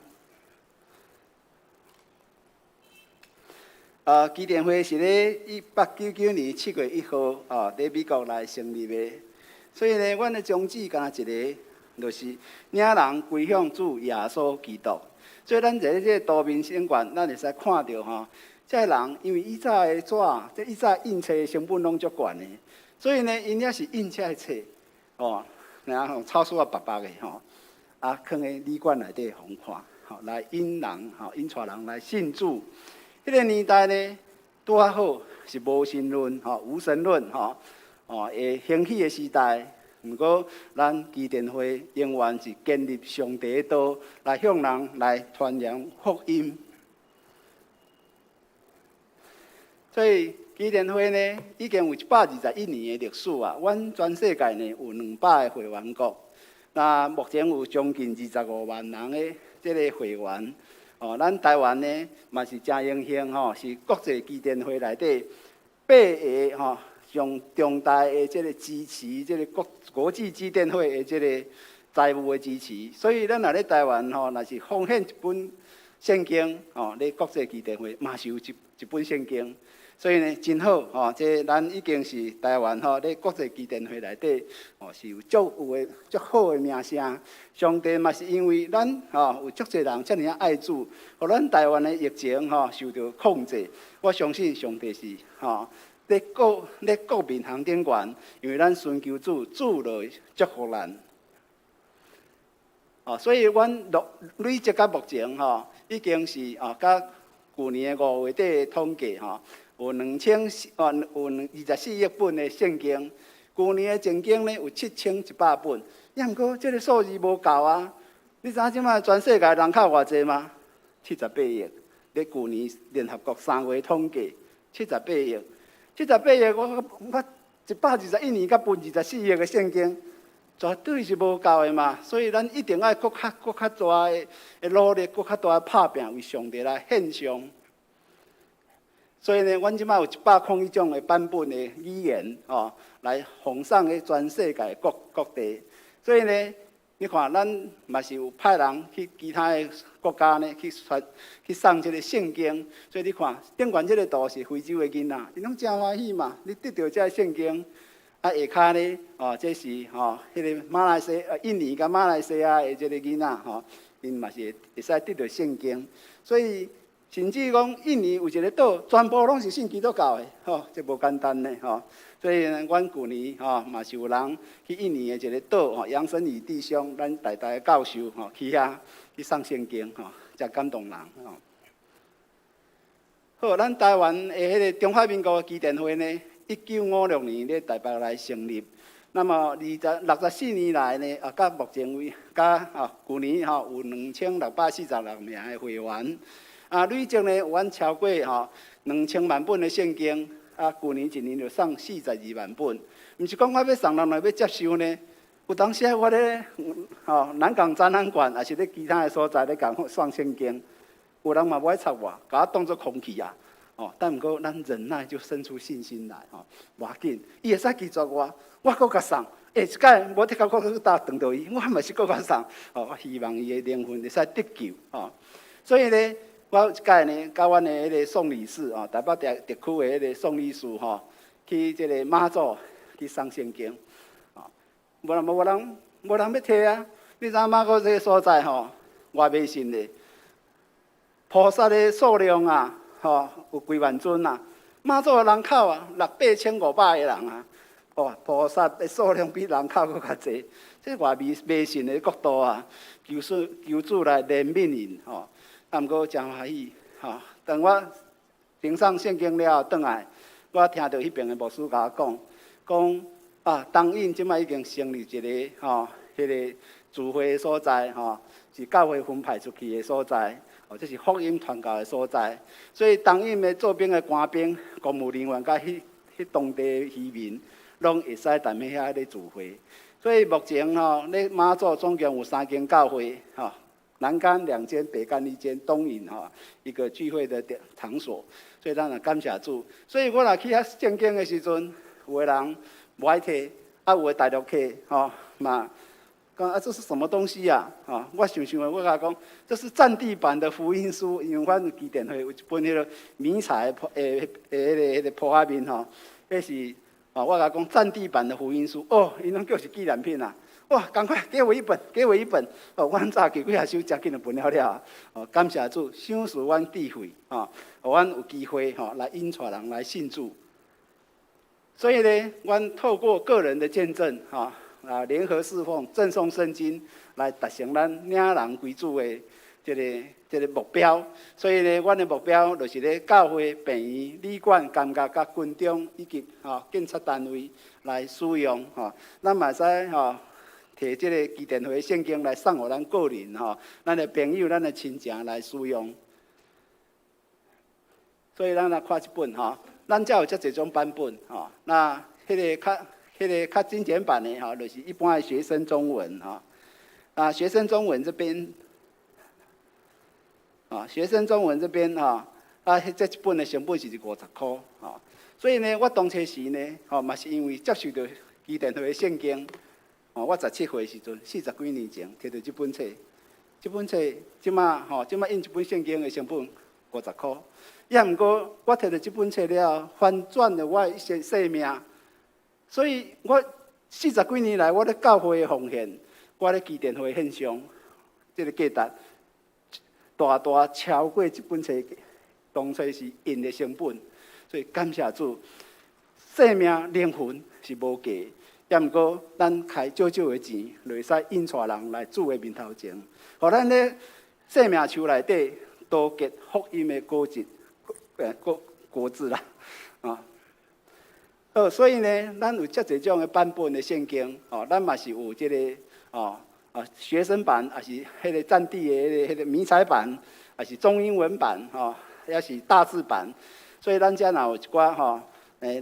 啊，基甸會是咧1899年7月1號啊，佇美國來成立的。所以呢，阮的宗旨敢若一个，就是領人歸向主耶穌基督。所以咱佇這個圖面頂懸，咱會使看著吼，這个人因為以早的紙，這以早印冊的成本攏足懸的，所以呢，𪜶遐是印這个冊，哦，然後草書仔薄薄的吼，啊，囥佇旅館內底予人看，吼，來引人，吼，引帶人來信主。彼個年代呢，拄仔好是無神論，吼，無神論，吼，哦，會興起的時代。毋過，咱基甸會永遠是堅立上帝的道，來向人來傳揚福音。所以基甸會呢，已經有121年的歷史啊。阮全世界呢有200個會員國，那目前有將近25萬人的這个會員。哦，咱台灣呢嘛是誠榮幸吼，是國際基甸會內底八个吼上重大的這个支持，這个國際基甸會的這个財務的支持。所以咱若咧台灣吼，若是奉獻一本聖經吼，咧國際基甸會嘛是有一本聖經。所以呢，真好吼，這咱已經是台灣吼，咧國際基甸會內底哦，是有足有的足好的名聲。上帝嘛是因為咱吼有足濟人遮爾仔愛主，予咱台灣的疫情吼受著控制。我相信上帝是吼咧顧民航頂懸，因為咱尋求主，主就會祝福咱。哦，所以阮累積到目前吼，已經是哦，佮舊年的5月底的統計吼，有兩千四哦，有24億本的聖經。舊年的聖經呢有7100本。抑毋過這个數字無夠啊！你知影這擺全世界人口偌濟嗎？78億。咧舊年聯合國3月統計，七十八億。七十八億，我121年才分24億的聖經，絕對是無夠的嘛。所以咱一定愛閣較大的努力，閣較大的拍拚，為上帝來獻上。所以呢，阮這擺有101種的版本的語言，哦，來奉送去全世界各地。所以呢，你看，咱嘛是有派人去其他的國家呢，去傳、去送這个聖經。所以你看，頂懸這个圖是非洲的囡仔，𪜶攏誠歡喜嘛。你得著這个聖經，啊，下跤呢，哦，這是吼，彼个馬來西印尼佮馬來西亞的這个囡仔吼，𪜶嘛是會使得著聖經。所以，甚至講印尼有一个島，全部攏是信基督教的，吼，這無簡單呢，吼。所以呢，阮舊年吼嘛是有人去印尼的一个島，吼，楊森宇弟兄，咱台大的教授吼，去遐去送聖經，吼，誠感動人，吼。好，咱台灣的彼个中華民國的基甸會呢，1956年咧台北來成立。那麼64年來呢，啊，到目前為到啊，舊年吼有2646名的會員。啊，累積呢，有阮超過吼2000萬本的聖經。啊，舊年一年就送42萬本。毋是講我欲送人就欲接受呢？有當時我咧吼南港展覽館，抑是咧其他的所在咧共送聖經，有人嘛無愛插我，共我當做空氣啊！哦，但毋過咱忍耐就生出信心來吼，無要緊，伊會使拒絕我，我閣共送。欸，一擺無得到，我閣搭撞著伊，我嘛是閣共送。哦，我希望伊的靈魂會使得救吼。所以呢，我有一擺呢，佮阮的彼个宋理事哦，台北特區的彼個宋理事吼，去這個媽祖去送聖經，哦，無人欲提啊！你知影媽祖這个所在吼，偌迷信的，菩薩的數量啊，吼，有幾萬尊啊，媽祖的人口啊，六八千五百個人啊，哇，菩薩的數量比人口閣較濟，這偌迷信的國度啊！求主來憐憫𪜶吼。啊，毋過誠歡喜，吼！當我呈送聖經了後，轉來，我聽著彼邊的牧師共我講，講啊，東引這擺已經成立一个吼，彼个聚會的所在，吼，是教會分派出去的所在，哦，這是福音傳教的所在。所以東引的做兵的官兵、公務人員，佮彼當地的漁民，攏會使踮遐咧聚會。所以目前吼，咧媽祖總共有三間教會，吼。南竿兩間，北竿一間，東引吼一個聚會的場所，所以咱也感謝主。所以我若去遐聖經的時陣，有的人無愛提，啊有的大陸客吼嘛講啊這是什麼東西啊？吼，我想想我共伊講，這是戰地版的福音書，因為阮基甸會有一本彼个迷彩的彼个鋪仔面吼，彼是哦，我共伊講戰地版的福音書，哦，𪜶攏叫是紀念品啊。哇！趕快給我一本，給我一本。哦，阮早期幾下手誠緊就分了了。哦，感謝主，賞賜阮智慧，吼，予阮有機會吼來引帶人來信主。所以呢，阮透過個人的見證，吼啊，聯合侍奉、贈送聖經，來達成咱領人歸主的這个目標。所以呢，阮的目標就是咧教會、病院、旅館、監獄、佮軍中以及吼警察單位來使用，吼。咱嘛會使吼，提這个基甸會聖經來送予咱個人吼，咱的朋友、咱的親情來使用。所以咱來看這本吼，咱遮有遮濟種版本吼。那彼個較精簡版的吼，就是一般的學生中文吼。啊，學生中文這邊，啊，學生中文這邊吼，啊，這一本的成本是50箍，吼。所以呢，我當初時呢，吼嘛是因為接受著基甸會的聖經，吼，我17歲時陣，40幾年前摕著這本冊，這本冊這馬吼，這馬印一本聖經的成本五十箍，抑毋過我摕著這本冊了，翻轉了我的一些生命，所以我四十幾年來，我咧教會的奉獻，我咧基甸會獻上，這個價值大大超過這本冊當初時印的成本，所以感謝主，生命靈魂是無價，抑毋過咱開少少的錢，就會使引帶人來主的面頭前，予咱咧生命樹內底多結福音的果子，果子啦，啊。好，所以呢，咱有遮濟種的版本的聖經，哦，咱嘛是有這個，哦，啊，學生版，抑是彼個戰地的彼個迷彩版，抑是中英文版，吼，抑是大字版。所以咱遮若有一寡吼，咧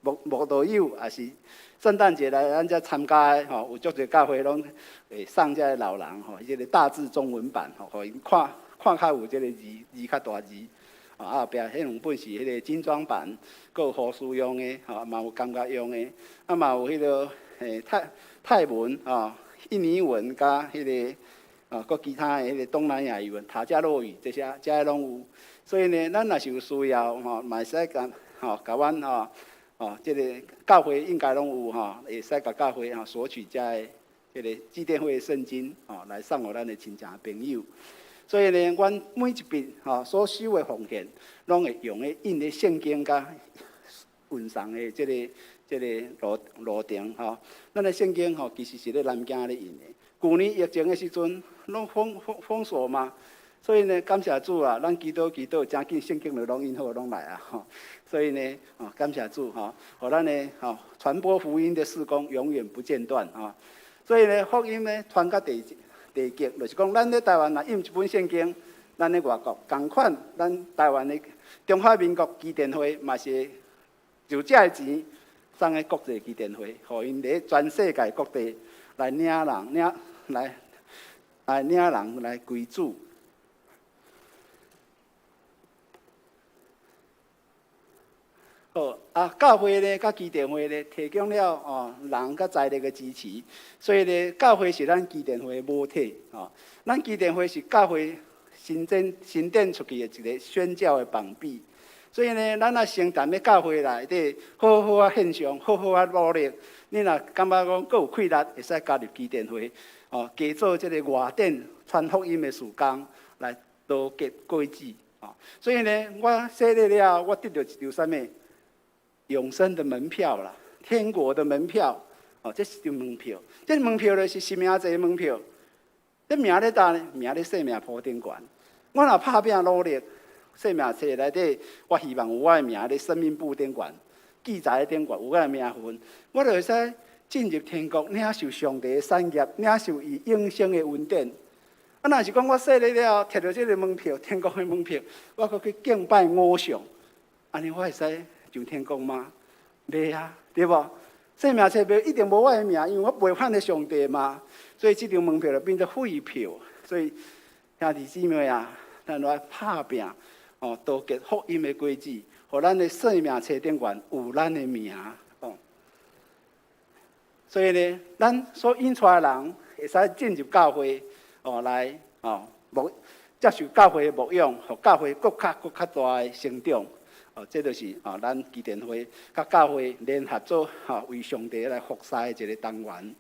慕道友，抑是聖誕節來咱遮參加的吼，有足濟教會攏會送遮个老人吼，這個大字中文版吼，予𪜶看看較有這個字字較大字。啊，後壁彼兩本是彼個精裝版，閣有護士用的，吼，嘛有感覺用的，啊嘛有彼個泰文吼，印尼文佮彼個啊，閣其他的彼個東南亞語文、塔加洛語這些，這些攏有。所以呢，咱若是有需要吼，嘛會使共吼，共阮吼，吼，這個教會應該攏有吼，會使共教會吼索取這个這個基甸會的聖經吼，來送予咱的親戚朋友。所以呢，阮每一筆吼所收的奉獻，攏會用咧印咧聖經佮運送的這個路程吼。咱的聖經吼，其實是咧南京咧印的。舊年疫情的時陣，攏封鎖嘛，所以呢，感謝主啊，咱祈禱祈禱，誠緊聖經就攏印好，攏來啊吼。所以呢，哦，感謝主吼，予咱的吼傳播福音的事工永遠不間斷吼。所以呢，福音呢傳到地極，就是講，咱咧台灣若印一本聖經，咱咧外國仝款，咱台灣的中華民國基甸會嘛是就這个錢送去國際基甸會，予𪜶佇全世界各地來領人，領來來領人來歸主。好啊，教會呢，佮基甸會呢，提供了哦人佮財力的支持，所以呢，教會是咱基甸會的母體哦。咱基甸會是教會伸展出去的一個宣教的膀臂，所以呢，咱若先踮咧教會內底好好仔獻上，好好仔努力，你若感覺講閣有氣力，會使加入基甸會哦，加做這個外展傳福音的事工，來多結果子哦。所以呢，我洗禮了，我得著一張啥物？永生的門票啦，天國的門票，哦，這是張門票。這個門票就是實名制的門票。這名咧佗呢？名咧生命簿頂懸。我若拍拚努力，生命冊內底，我希望有我的名咧生命簿頂懸，記載頂懸有我的名分，我就會使進入天國，領受上帝的產業，領受伊永生的恩典。啊，若是講我洗禮了，摕著這個門票，天國的門票，我閣去敬拜偶像，按呢我會使上天國嗎？袂啊，對無？生命冊袂一定無我的名，因為我背叛了上帝嘛。所以這張門票就變做廢票。所以兄弟姊妹啊，咱來拍拚哦，多結福音的果子，予咱的生命冊頂懸有咱的名哦。所以呢，咱所引出來的人會使進入教會哦，來哦牧接受教會的牧養，予教會閣較閣較大的成長。哦，這就是哦，咱基甸會佮教會聯合做吼，為上帝來服侍的一個單元。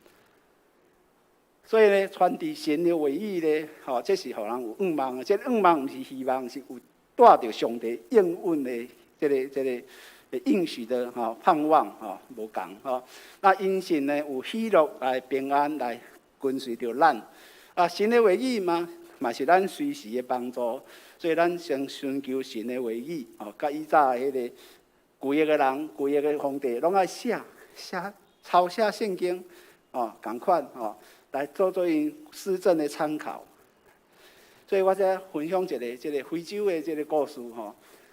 所以呢，傳遞神的話語呢，吼，這是予人有向望的。這個向望毋是希望，是有帶著上帝應允的這個應許的吼盼望吼，無仝吼。那因信呢，有喜樂來平安來跟隨著咱。啊，神的話語嘛，嘛是咱隨時的幫助。所以咱先尋求神的話語，哦，佮以早彼個舊約的人、舊約的皇帝，攏愛寫寫抄寫聖經，哦，仝款哦，來做𪜶施政的參考。所以我才分享一個這個非洲的這個故事吼。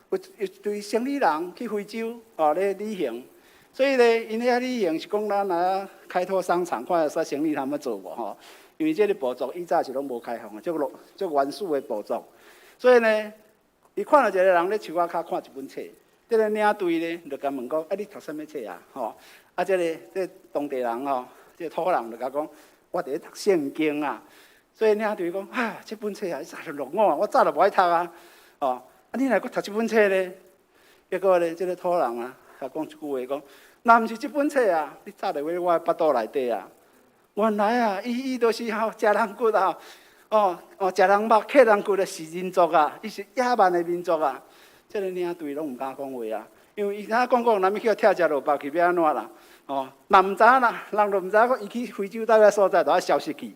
有一隊生理人去非洲哦咧旅行，所以咧，𪜶遐旅行是講咱來開拓商場，看會使生理通欲做無吼？因為這个部族以早是攏無開放的，足落足原始的部族，所以呢，伊看著一個人咧樹仔跤看一本冊，這个領隊咧就共問講：啊，你讀啥物冊啊？吼！啊，這个當地人吼，這个土人就共講：我佇咧讀聖經啊。所以領隊講：啊，這本冊啊，早就落伍啊，我早就無愛讀啊。哦，啊，你若閣讀這本冊咧？結果咧，這个土人啊，共講一句話講：若毋是這本冊啊，你早就佇我的腹肚內底啊。原來啊，伊就是吼食人骨啊，哦哦，食人肉、啃人骨的食人族啊，伊是野蠻的民族啊。這个領隊攏毋敢講話啊，因為伊若講講，若欲去拆食落腹去欲按怎啦？哦，嘛毋知影啦，人就毋知影講伊去非洲佗个所在，就愛消失去。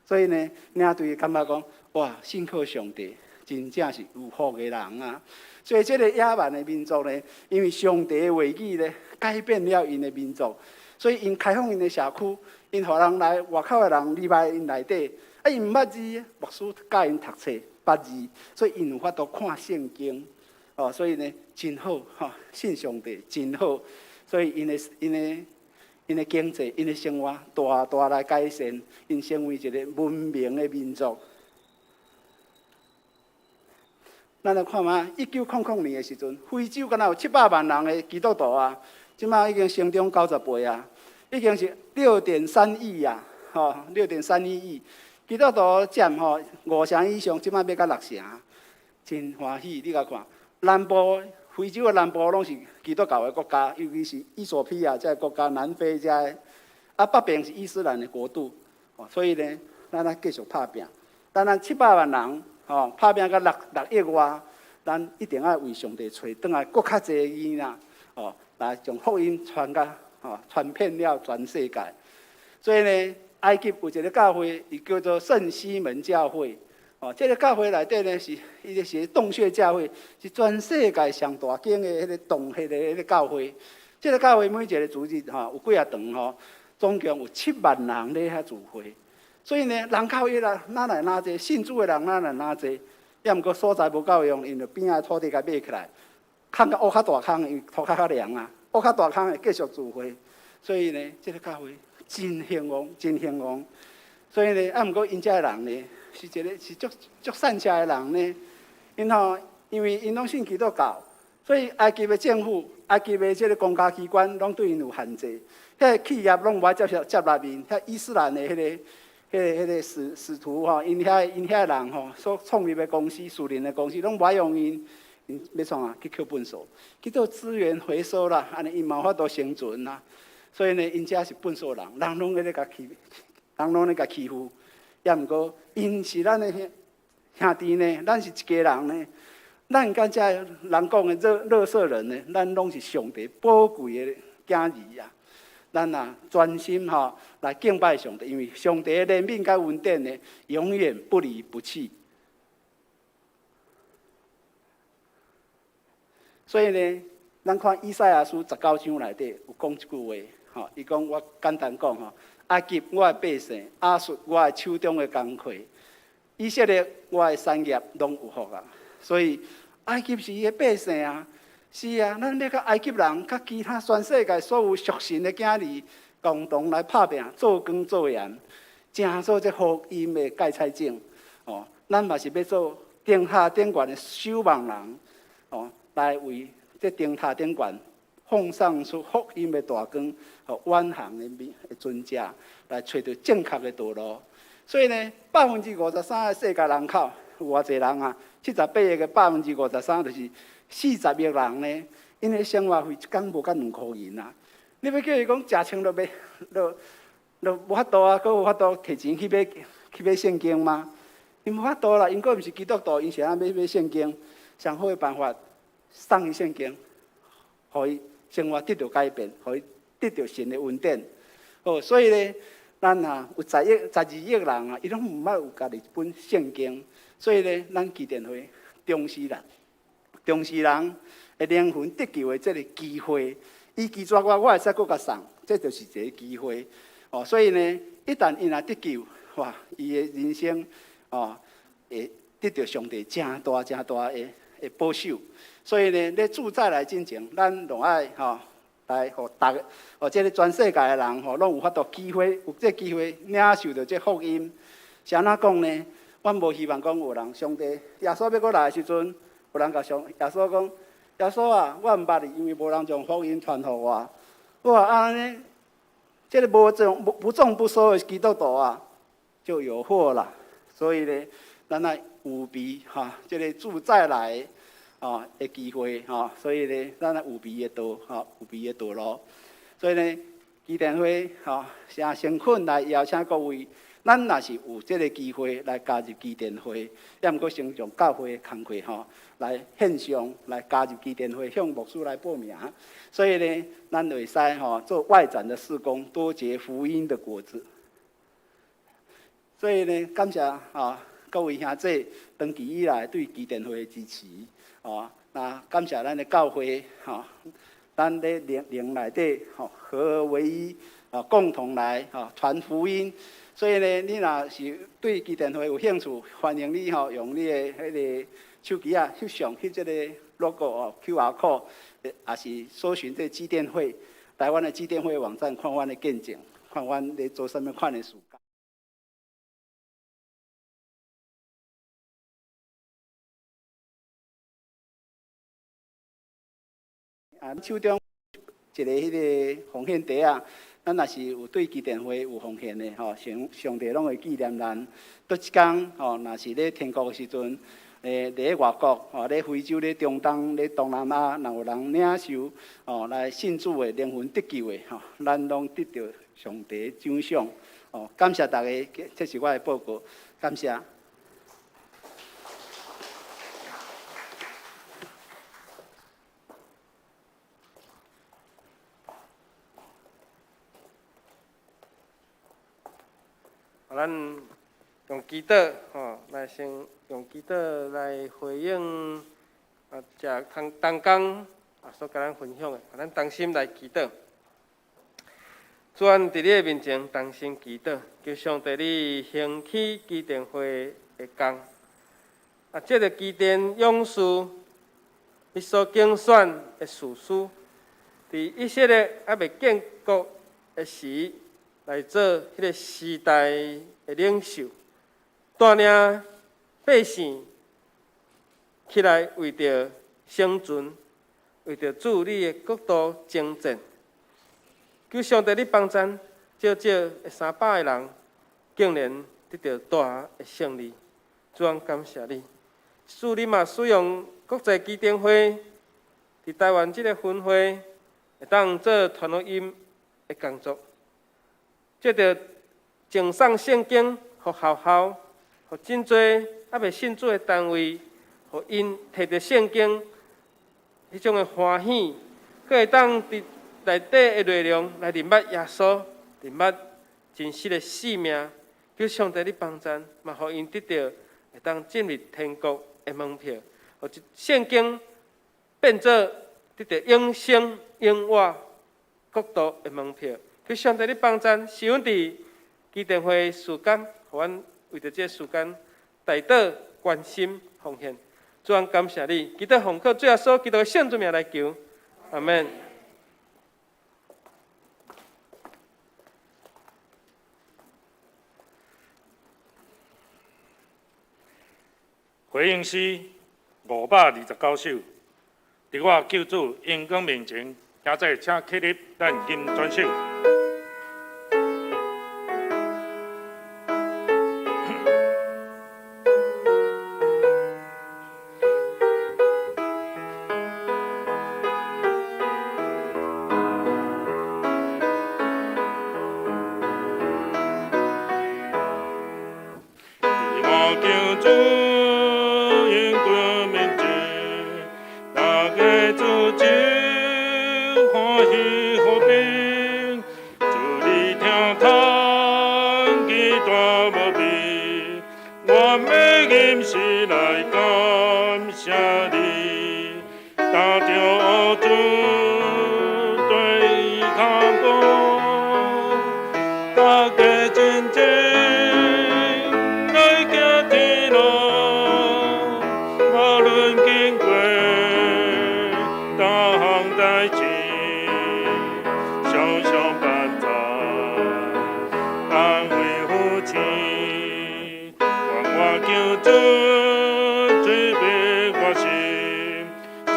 所以呢，領隊感覺講，哇，信靠上帝，真正是有福的人啊。所以這个野蠻的民族呢，因為上帝的話語呢，改變了𪜶的民族，所以𪜶開放𪜶的社區，𪜶予人來外口的人入來𪜶內底，啊，𪜶毋捌字，牧師教𪜶讀冊捌字，所以𪜶有法度看聖經。哦，所以呢，真好，吼，信上帝真好，所以𪜶的經濟、𪜶的生活大大來改善，𪜶成為一个文明的民族。咱來看覓，1900年的時陣，非洲敢若有700萬人的基督徒啊，這馬已經成長90倍啊，已經是6.3億啊，吼，6.31億基督徒佔吼五成以上，這馬欲到六成，真歡喜！你共看，南部非洲的南部攏是基督教的國家，尤其是衣索比亞這个國家、南非這个，啊北邊是伊斯蘭的國度，所以呢，咱愛繼續拍拚，咱700萬人。吼，拍拚到6億外，咱一定愛為上帝揣轉來閣較濟囡仔，吼，來將福音傳甲吼傳遍了全世界。所以呢，埃及有一个教會，伊叫做聖西門教會。哦，這个教會內底呢是伊個是洞穴教會，是全世界上大間的彼个洞穴的彼个教會。這个教會每一个主日吼有幾仔堂吼，總共有7萬人咧遐聚會。所以呢，人口越來哪來哪濟，信主的人哪來哪濟，抑毋過所在無夠用，𪜶就邊仔土地共買起來，空較挖較大空，因為土較較涼啊，挖較大空會繼續聚會。所以呢，這个教會真興旺，真興旺。所以呢，啊，毋過𪜶遮的人呢，是一个是足足善車的人呢。𪜶吼，因為𪜶攏信基督教，所以埃及的政府、埃及的這个公家機關攏對𪜶有限制，彼个企業攏無愛接受接納𪜶，遐伊斯蘭的彼个使徒吼，𪜶遐人吼，所創立的公司、私人的公司，攏無愛用𪜶，𪜶欲創啥？去抾糞埽，去做資源回收啦，按呢𪜶嘛有法度生存啦。所以呢，𪜶遮是糞埽人，人攏咧共欺，人攏咧共欺負。抑毋過，𪜶是咱的兄弟呢，咱是一家人呢。咱佮遮人講的垃圾人呢，咱攏是上帝寶貴的囝兒啊！咱啊專心吼來敬拜上帝，因為上帝的憐憫佮恩典呢，永遠不離不棄。所以呢，咱看以賽亞書19章內底有講一句話，吼，伊講我簡單講吼，埃及我的百姓，亞述我的手中的工課，以色列我的產業攏有福啊。所以埃及是伊的百姓啊。是啊，咱欲佮埃及人、佮其他全世界所有屬神的囝兒共同來拍拚，做光做鹽，成做這福音的芥菜種。哦，咱嘛是欲做燈塔頂懸的守望人，哦，來為這燈塔頂懸放送出福音的大光，予遠航的船隻來揣著正確的道路。所以呢，53%的世界人口有偌濟人啊？78億的53%就是40億人呢。𪜶的生活費一工無到2箍銀啊！你欲叫伊講食穿就袂，就無法度啊，閣有法度提錢去買聖經嗎？𪜶無法度啦，𪜶閣毋是基督徒，𪜶是按怎買聖經？上好的辦法送伊聖經，予伊生活得著改變，予伊得著神的恩典。哦，所以呢，咱啊有10億、12億人啊，伊攏毋捌有家己一本聖經，所以呢，咱基甸會重視人，重視人的靈魂得救的這个機會。伊拒絕我，我會使閣共送，這就是一個機會。哦，所以呢，一旦𪜶若得救，哇，伊的人生哦，會得著上帝誠大、誠大的的保守。所以呢，咧主再來進前，咱攏愛吼來予逐个，予這个全世界的人吼，攏有法度機會，有這个機會領受著這福音。是按怎講呢？阮無希望講有人上帝耶穌欲閣來的時陣，有人共上耶穌講：耶穌啊，我毋捌你，因為無人將福音傳予我。我話按呢，這个無種不種不收的基督徒啊，就有禍啦。所以呢，咱愛預備哈，這个主再來啊的機會哈，所以呢，咱愛預備的道哈，預備的道路。所以呢，基甸會哈，誠誠懇來邀請各位，咱若是有這个機會來加入基甸會，抑毋過先從教會的工課吼，來線上來加入基甸會，向牧師來報名。所以呢，咱會使吼做外展的事工，多結福音的果子。所以呢，感謝啊各位兄弟長期以來對基甸會的支持，哦，那感謝咱的教會，吼，咱咧靈靈內底吼合而為一，啊，共同來吼傳福音。所以呢，你若是對基甸會有興趣，歡迎你吼用你的彼个手機仔翕相，翕這个 logo 哦，QR code，也是搜尋這基甸會，台灣的基甸會網站，看阮的見證，看阮咧做啥物款的事。啊，手中一个彼个奉獻袋仔，咱若是有對基甸會有奉獻的吼，上上帝攏會紀念咱。倒一工吼，若是咧天國的時陣，佇咧外國吼，咧非洲、咧中東、咧東南亞，若有人領受吼來信主的靈魂得救的吼，咱攏得著上帝獎賞。哦，感謝大家，這是我的報告，感謝。咱用祈禱吼，來先用祈禱來回應啊，這同同工啊所共咱分享的，咱同心來祈禱。主，阮佇你的面前同心祈禱，求上帝你興起基甸會的工。啊，這个基甸勇士，你所揀選的士師，佇以色列猶未建國的時，來做彼个時代的領袖，帶領百姓起來為著生存，為著主你的國度征戰。求上帝你幫贊，少少的300个人，竟然得著大的勝利。主啊，感謝你。主你嘛使用國際基甸會佇台灣這个分會，會當做傳福音的工作。藉著贈送聖經，予學校，予真濟猶未信主的單位，予𪜶提著聖經，彼種的歡喜，閣會當佇內底的內容來認捌耶穌，認捌真實的生命。求上帝你幫贊，嘛予𪜶得著會當進入天國的門票，予聖經變做得著永生永活國度的門票。求上帝你幫贊，使阮佇基甸會時間，予阮為著這個時間，代禱、關心、奉獻。主啊，感謝你，祈禱奉靠主耶穌基督的聖名來求，阿們。回應詩529首，佇我救主榮光面前，兄弟請起立，咱吟轉首。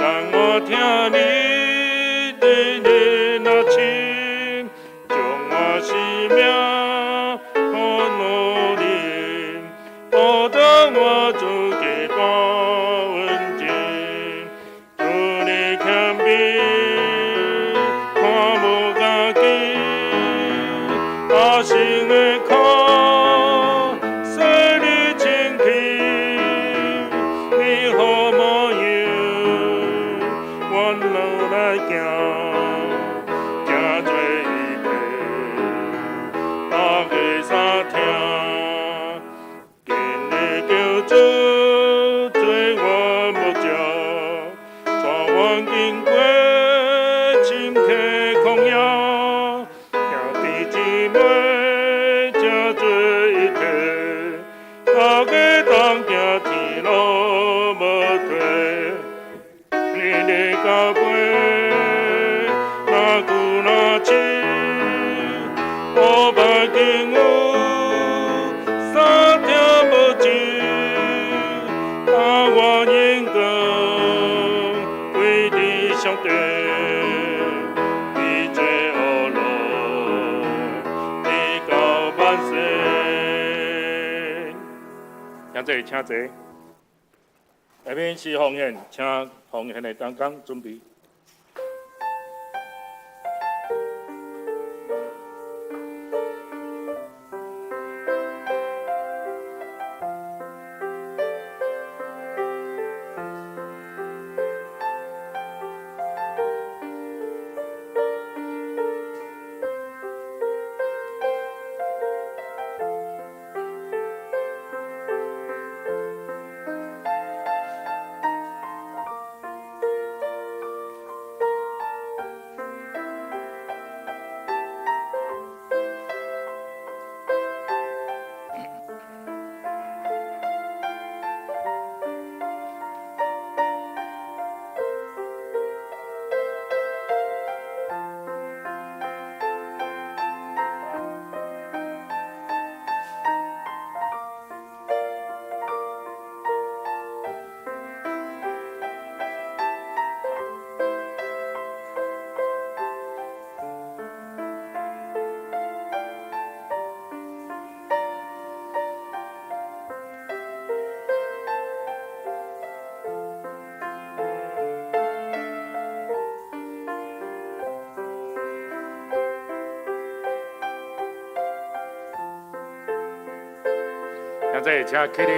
送我疼你的若亲，将我生命予努力，报答我主的大恩情。主你谦卑，看無家己，阿生的苦，洗你清氣，你好模樣，阮路來行，行做一塊，大家三聽。今日求主做阮木匠，帶阮經過深溪曠野，兄弟姊妹這做一體，大家同行天路無退。你的教誨若久若深，烏白經有三聽無盡，把我眼光歸佇上帝，伊做烏路，直到萬世。兄弟，請坐。下面是奉獻，請奉獻的同工準備。兄弟，請起立。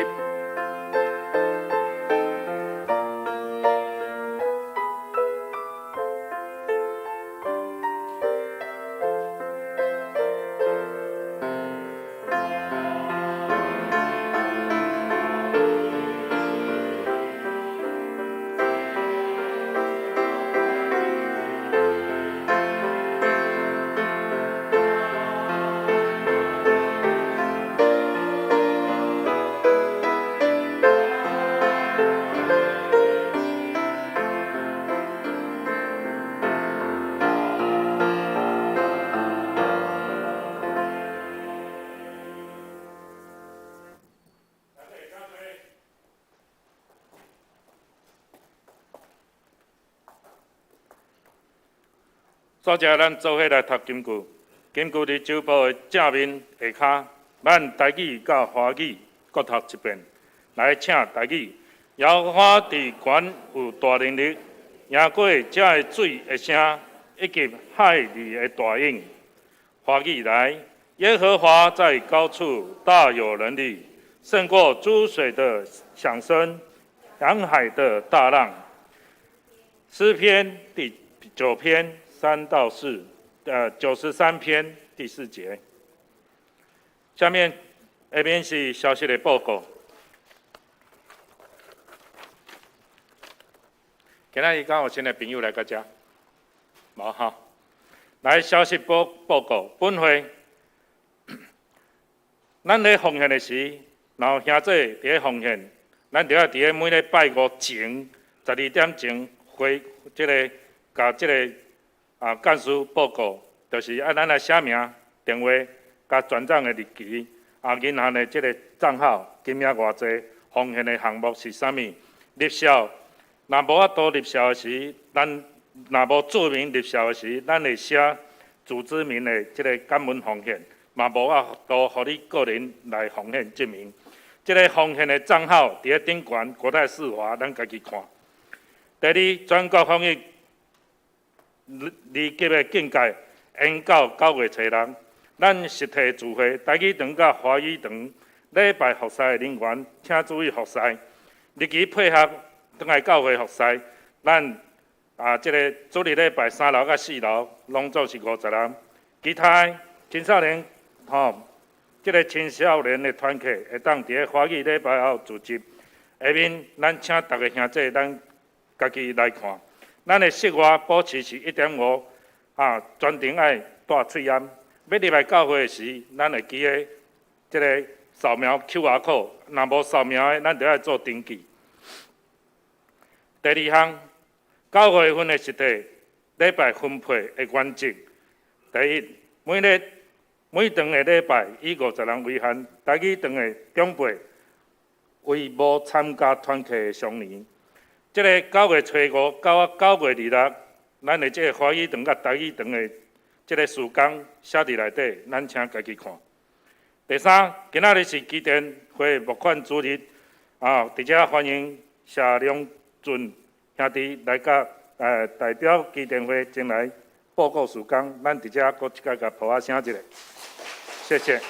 煞者咱做伙來讀金句，金句佇周報的正面下跤，咱台語佮華語各讀一遍。來，請台語。耶和華佇懸有大能力，贏過這个水的聲，以及海裡的大湧。華語來，耶和華在高處大有能力，勝過諸水的響聲，洋海的大浪。詩篇第9篇3到4，93篇第4節。下面下面是消息的報告。今仔日敢有新的朋友來到這？無哈。來，消息報告，本會，咱咧奉獻的時，然後兄弟佇咧奉獻，咱就要佇咧每禮拜五前12點鐘回這个，共這个幹事報告，就是按咱來寫名、電話、佮轉帳的日期，銀行的這个帳號、金額偌濟，奉獻的項目是啥物，入數若無法度入數的時，咱若無注明入數的時，咱會寫組織名的這个感恩奉獻，嘛無法度予你個人來奉獻證明。這个奉獻的帳號佇咧頂懸國泰世華，咱家己看。第二，全國防疫二級的警戒延到9月初六，咱實體聚會台語堂佮華語堂禮拜服侍的人員，請注意服侍，日期配合轉來教會服侍。咱啊，這个主日禮拜三樓佮四樓攏總是50人。其他的青少年吼，這个青少年的團契會當佇咧華語禮拜後聚集。下面咱請逐个兄弟，咱家己來看。咱的室外保持是1.5，啊，全程愛戴喙罨。欲入來教會的時，咱會記得這个掃描 QR code，若無掃描的，咱就愛做登記。第二項，9月份的實體禮拜分配的原則。第一，每日每堂的禮拜以50人為限，台語堂的長輩為無參加團契的少年。這个9月初五到9月26，咱的這个華語堂佮台語堂的這个時間寫佇內底，咱請家己看。第三，今仔日是基甸會募款主日，啊，佇遮歡迎謝良俊兄弟來佮代表基甸會前來報告事工，咱佇遮閣一擺共拍仔聲一下，謝謝。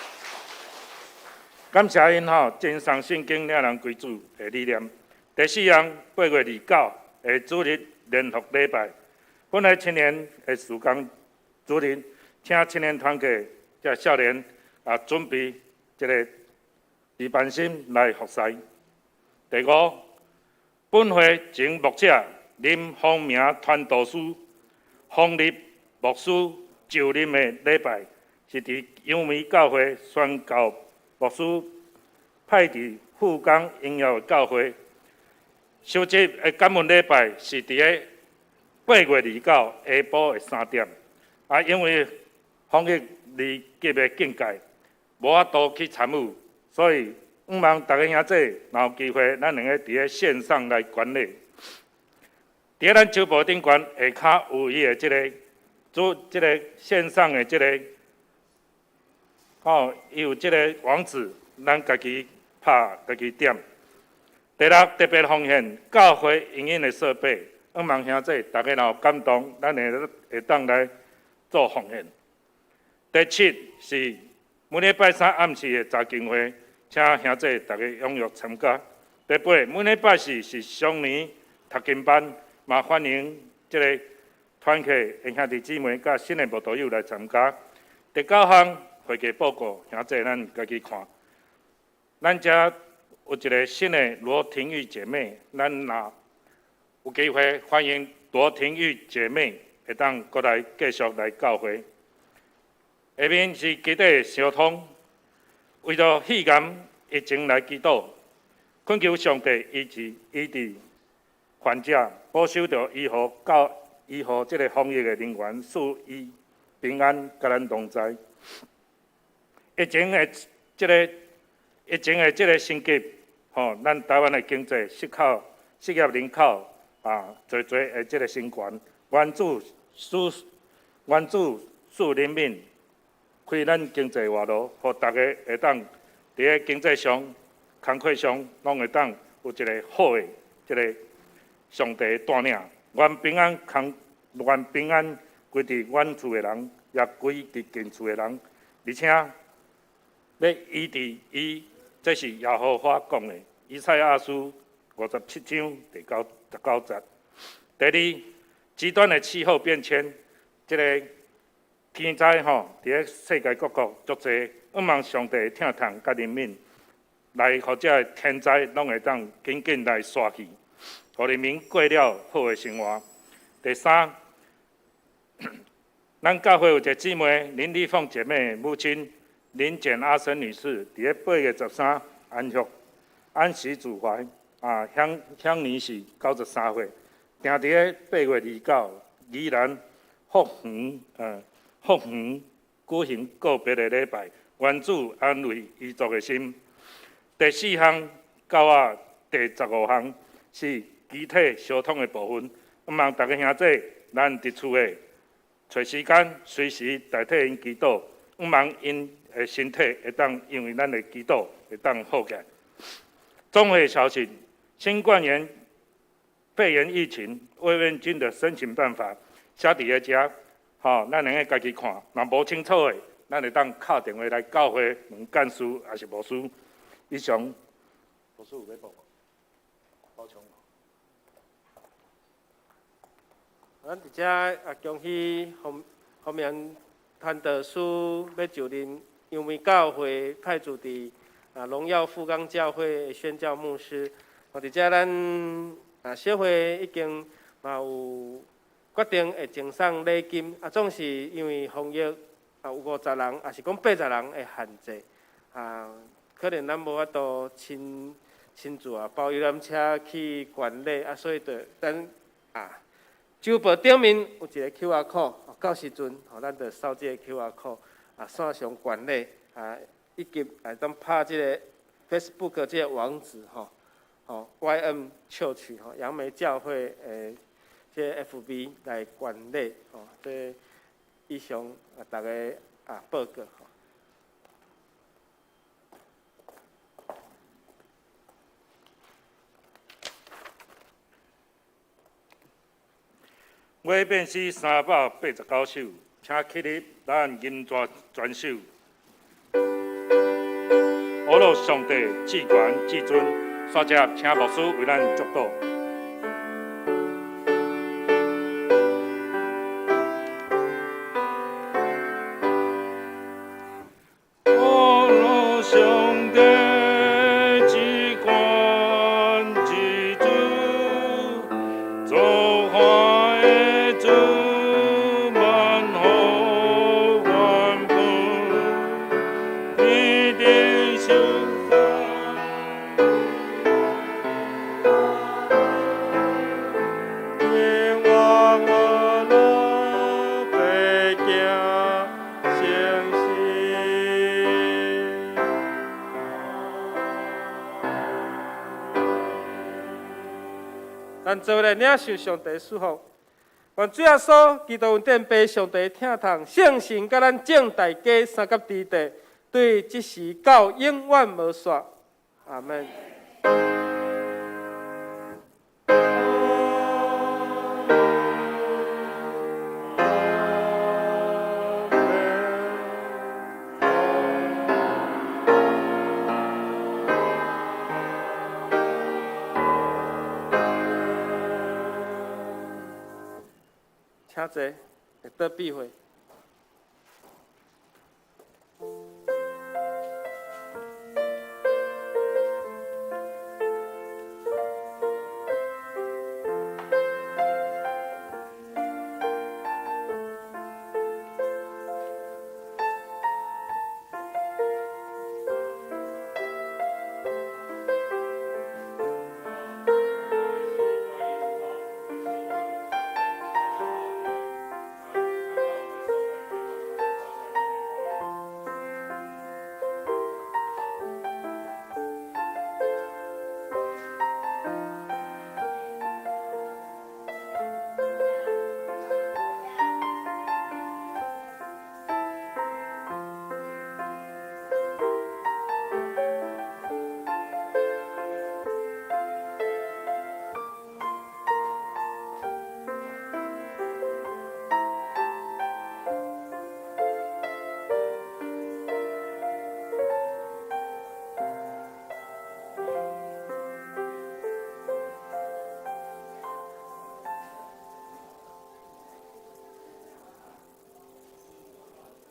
感謝𪜶吼，真相信經領人歸主的理念。第四項，8月29的主日連復禮拜，本來青年的事工主日，請青年團契這少年啊準備這个預辦心來服侍。第五，本會前牧者林宏明傳道師、方立牧師就任的禮拜，是佇楊梅教會宣教牧師派佇富岡榮耀教會。收集的感恩禮拜是佇咧8月29下晡的3點。啊，因為防疫二級的警戒，無法度去參與，所以向望逐家兄弟若有機會，咱兩个佇咧線上來觀禮。佇咧咱周報頂懸下跤有伊的這个主，這个線上的這个，吼，伊有這个網址，咱家己拍，家己點。第六，特別奉獻教會營運的設備，向望兄弟逐家若有感動，咱會會當來做奉獻。第七是每禮拜三暗時的查經會，請兄弟逐家踴躍參加。第八，每禮拜四是雙年讀經班，嘛歡迎這个團契的兄弟姊妹佮新的慕道友來參加。第九項會計報告，兄弟咱家己看。咱遮有一个新的羅廷玉姐妹，咱若有機會歡迎羅廷玉姐妹會當過來繼續來教會。下面是基地相通，為著肺炎疫情來祈禱，懇求上帝醫治醫治患者，保守著醫護教醫護這个防疫的人員，賜伊平安，佮咱同在。疫情的這个升級，吼，咱台灣的經濟失口失業人口啊，濟濟的這个升懸，願主賜願主賜憐憫，開咱經濟活路，予逐家會當佇咧經濟上、工課上，攏會當有一个好的這个上帝的帶領。願平安康，願平安歸佇遠處的人，也歸佇近處的人，而且欲醫治伊，這是耶和華講的。以賽亞書57章第9、19節。第二，極端的氣候變遷，這个天災吼，佇咧世界各國足濟，向望上帝疼痛佮憐憫，來予這个天災攏會當緊緊來煞去，予人民過了好的生活。第三，咱教會有一个姊妹林麗鳳姐妹母親林簡阿生女士，佇咧8月13安息安息主懷，啊，享年是93歲，定佇咧8月29宜蘭福園舉行告別的禮拜，願主安慰遺族的心。第四項到啊第15項是肢體相通的部分。向望逐个兄弟，咱佇厝的，揣時間隨時代替𪜶祈禱，向望𪜶的身體會當因為咱的祈禱會當好起來。總會消息：新冠肺炎疫情慰問金的申請辦法寫佇咧遮，吼，咱會用家己看，若無清楚的，咱會當敲電話來教會問幹事，抑是牧師。以上，牧師有欲補無？補充。咱佇遮也恭喜洪洪明傳道師欲就任陽明教會派駐佇榮耀富岡教會的宣教牧師。佇遮咱小會已經嘛有決定會贈送禮金，總是因為防疫有50人，抑是講80人的限制，可能咱無法度親親自包遊覽車去捐禮，所以就咱周報頂面有一个 QR code，到時陣吼，咱就掃這个 QR code，線上捐禮，以及會當拍這个 Facebook 這个網址吼，吼 YM Church 吼，楊梅教會的這个 FB 來捐禮，吼，這以上逐家報告。我變詩389首，請起立，咱吟蛇全首。阿羅上帝至懸至尊，煞接請牧師為咱祝禱。阿羅上帝至懸至尊，造化的主，萬福萬福，天頂上山。天王阿羅白行成聖。咱做伙來領受上帝祝福。願主耶穌基督恩典、父上帝疼痛、聖神佮咱眾大家相佮佇地，對這時到永遠無煞。阿們。請坐，會得閉會。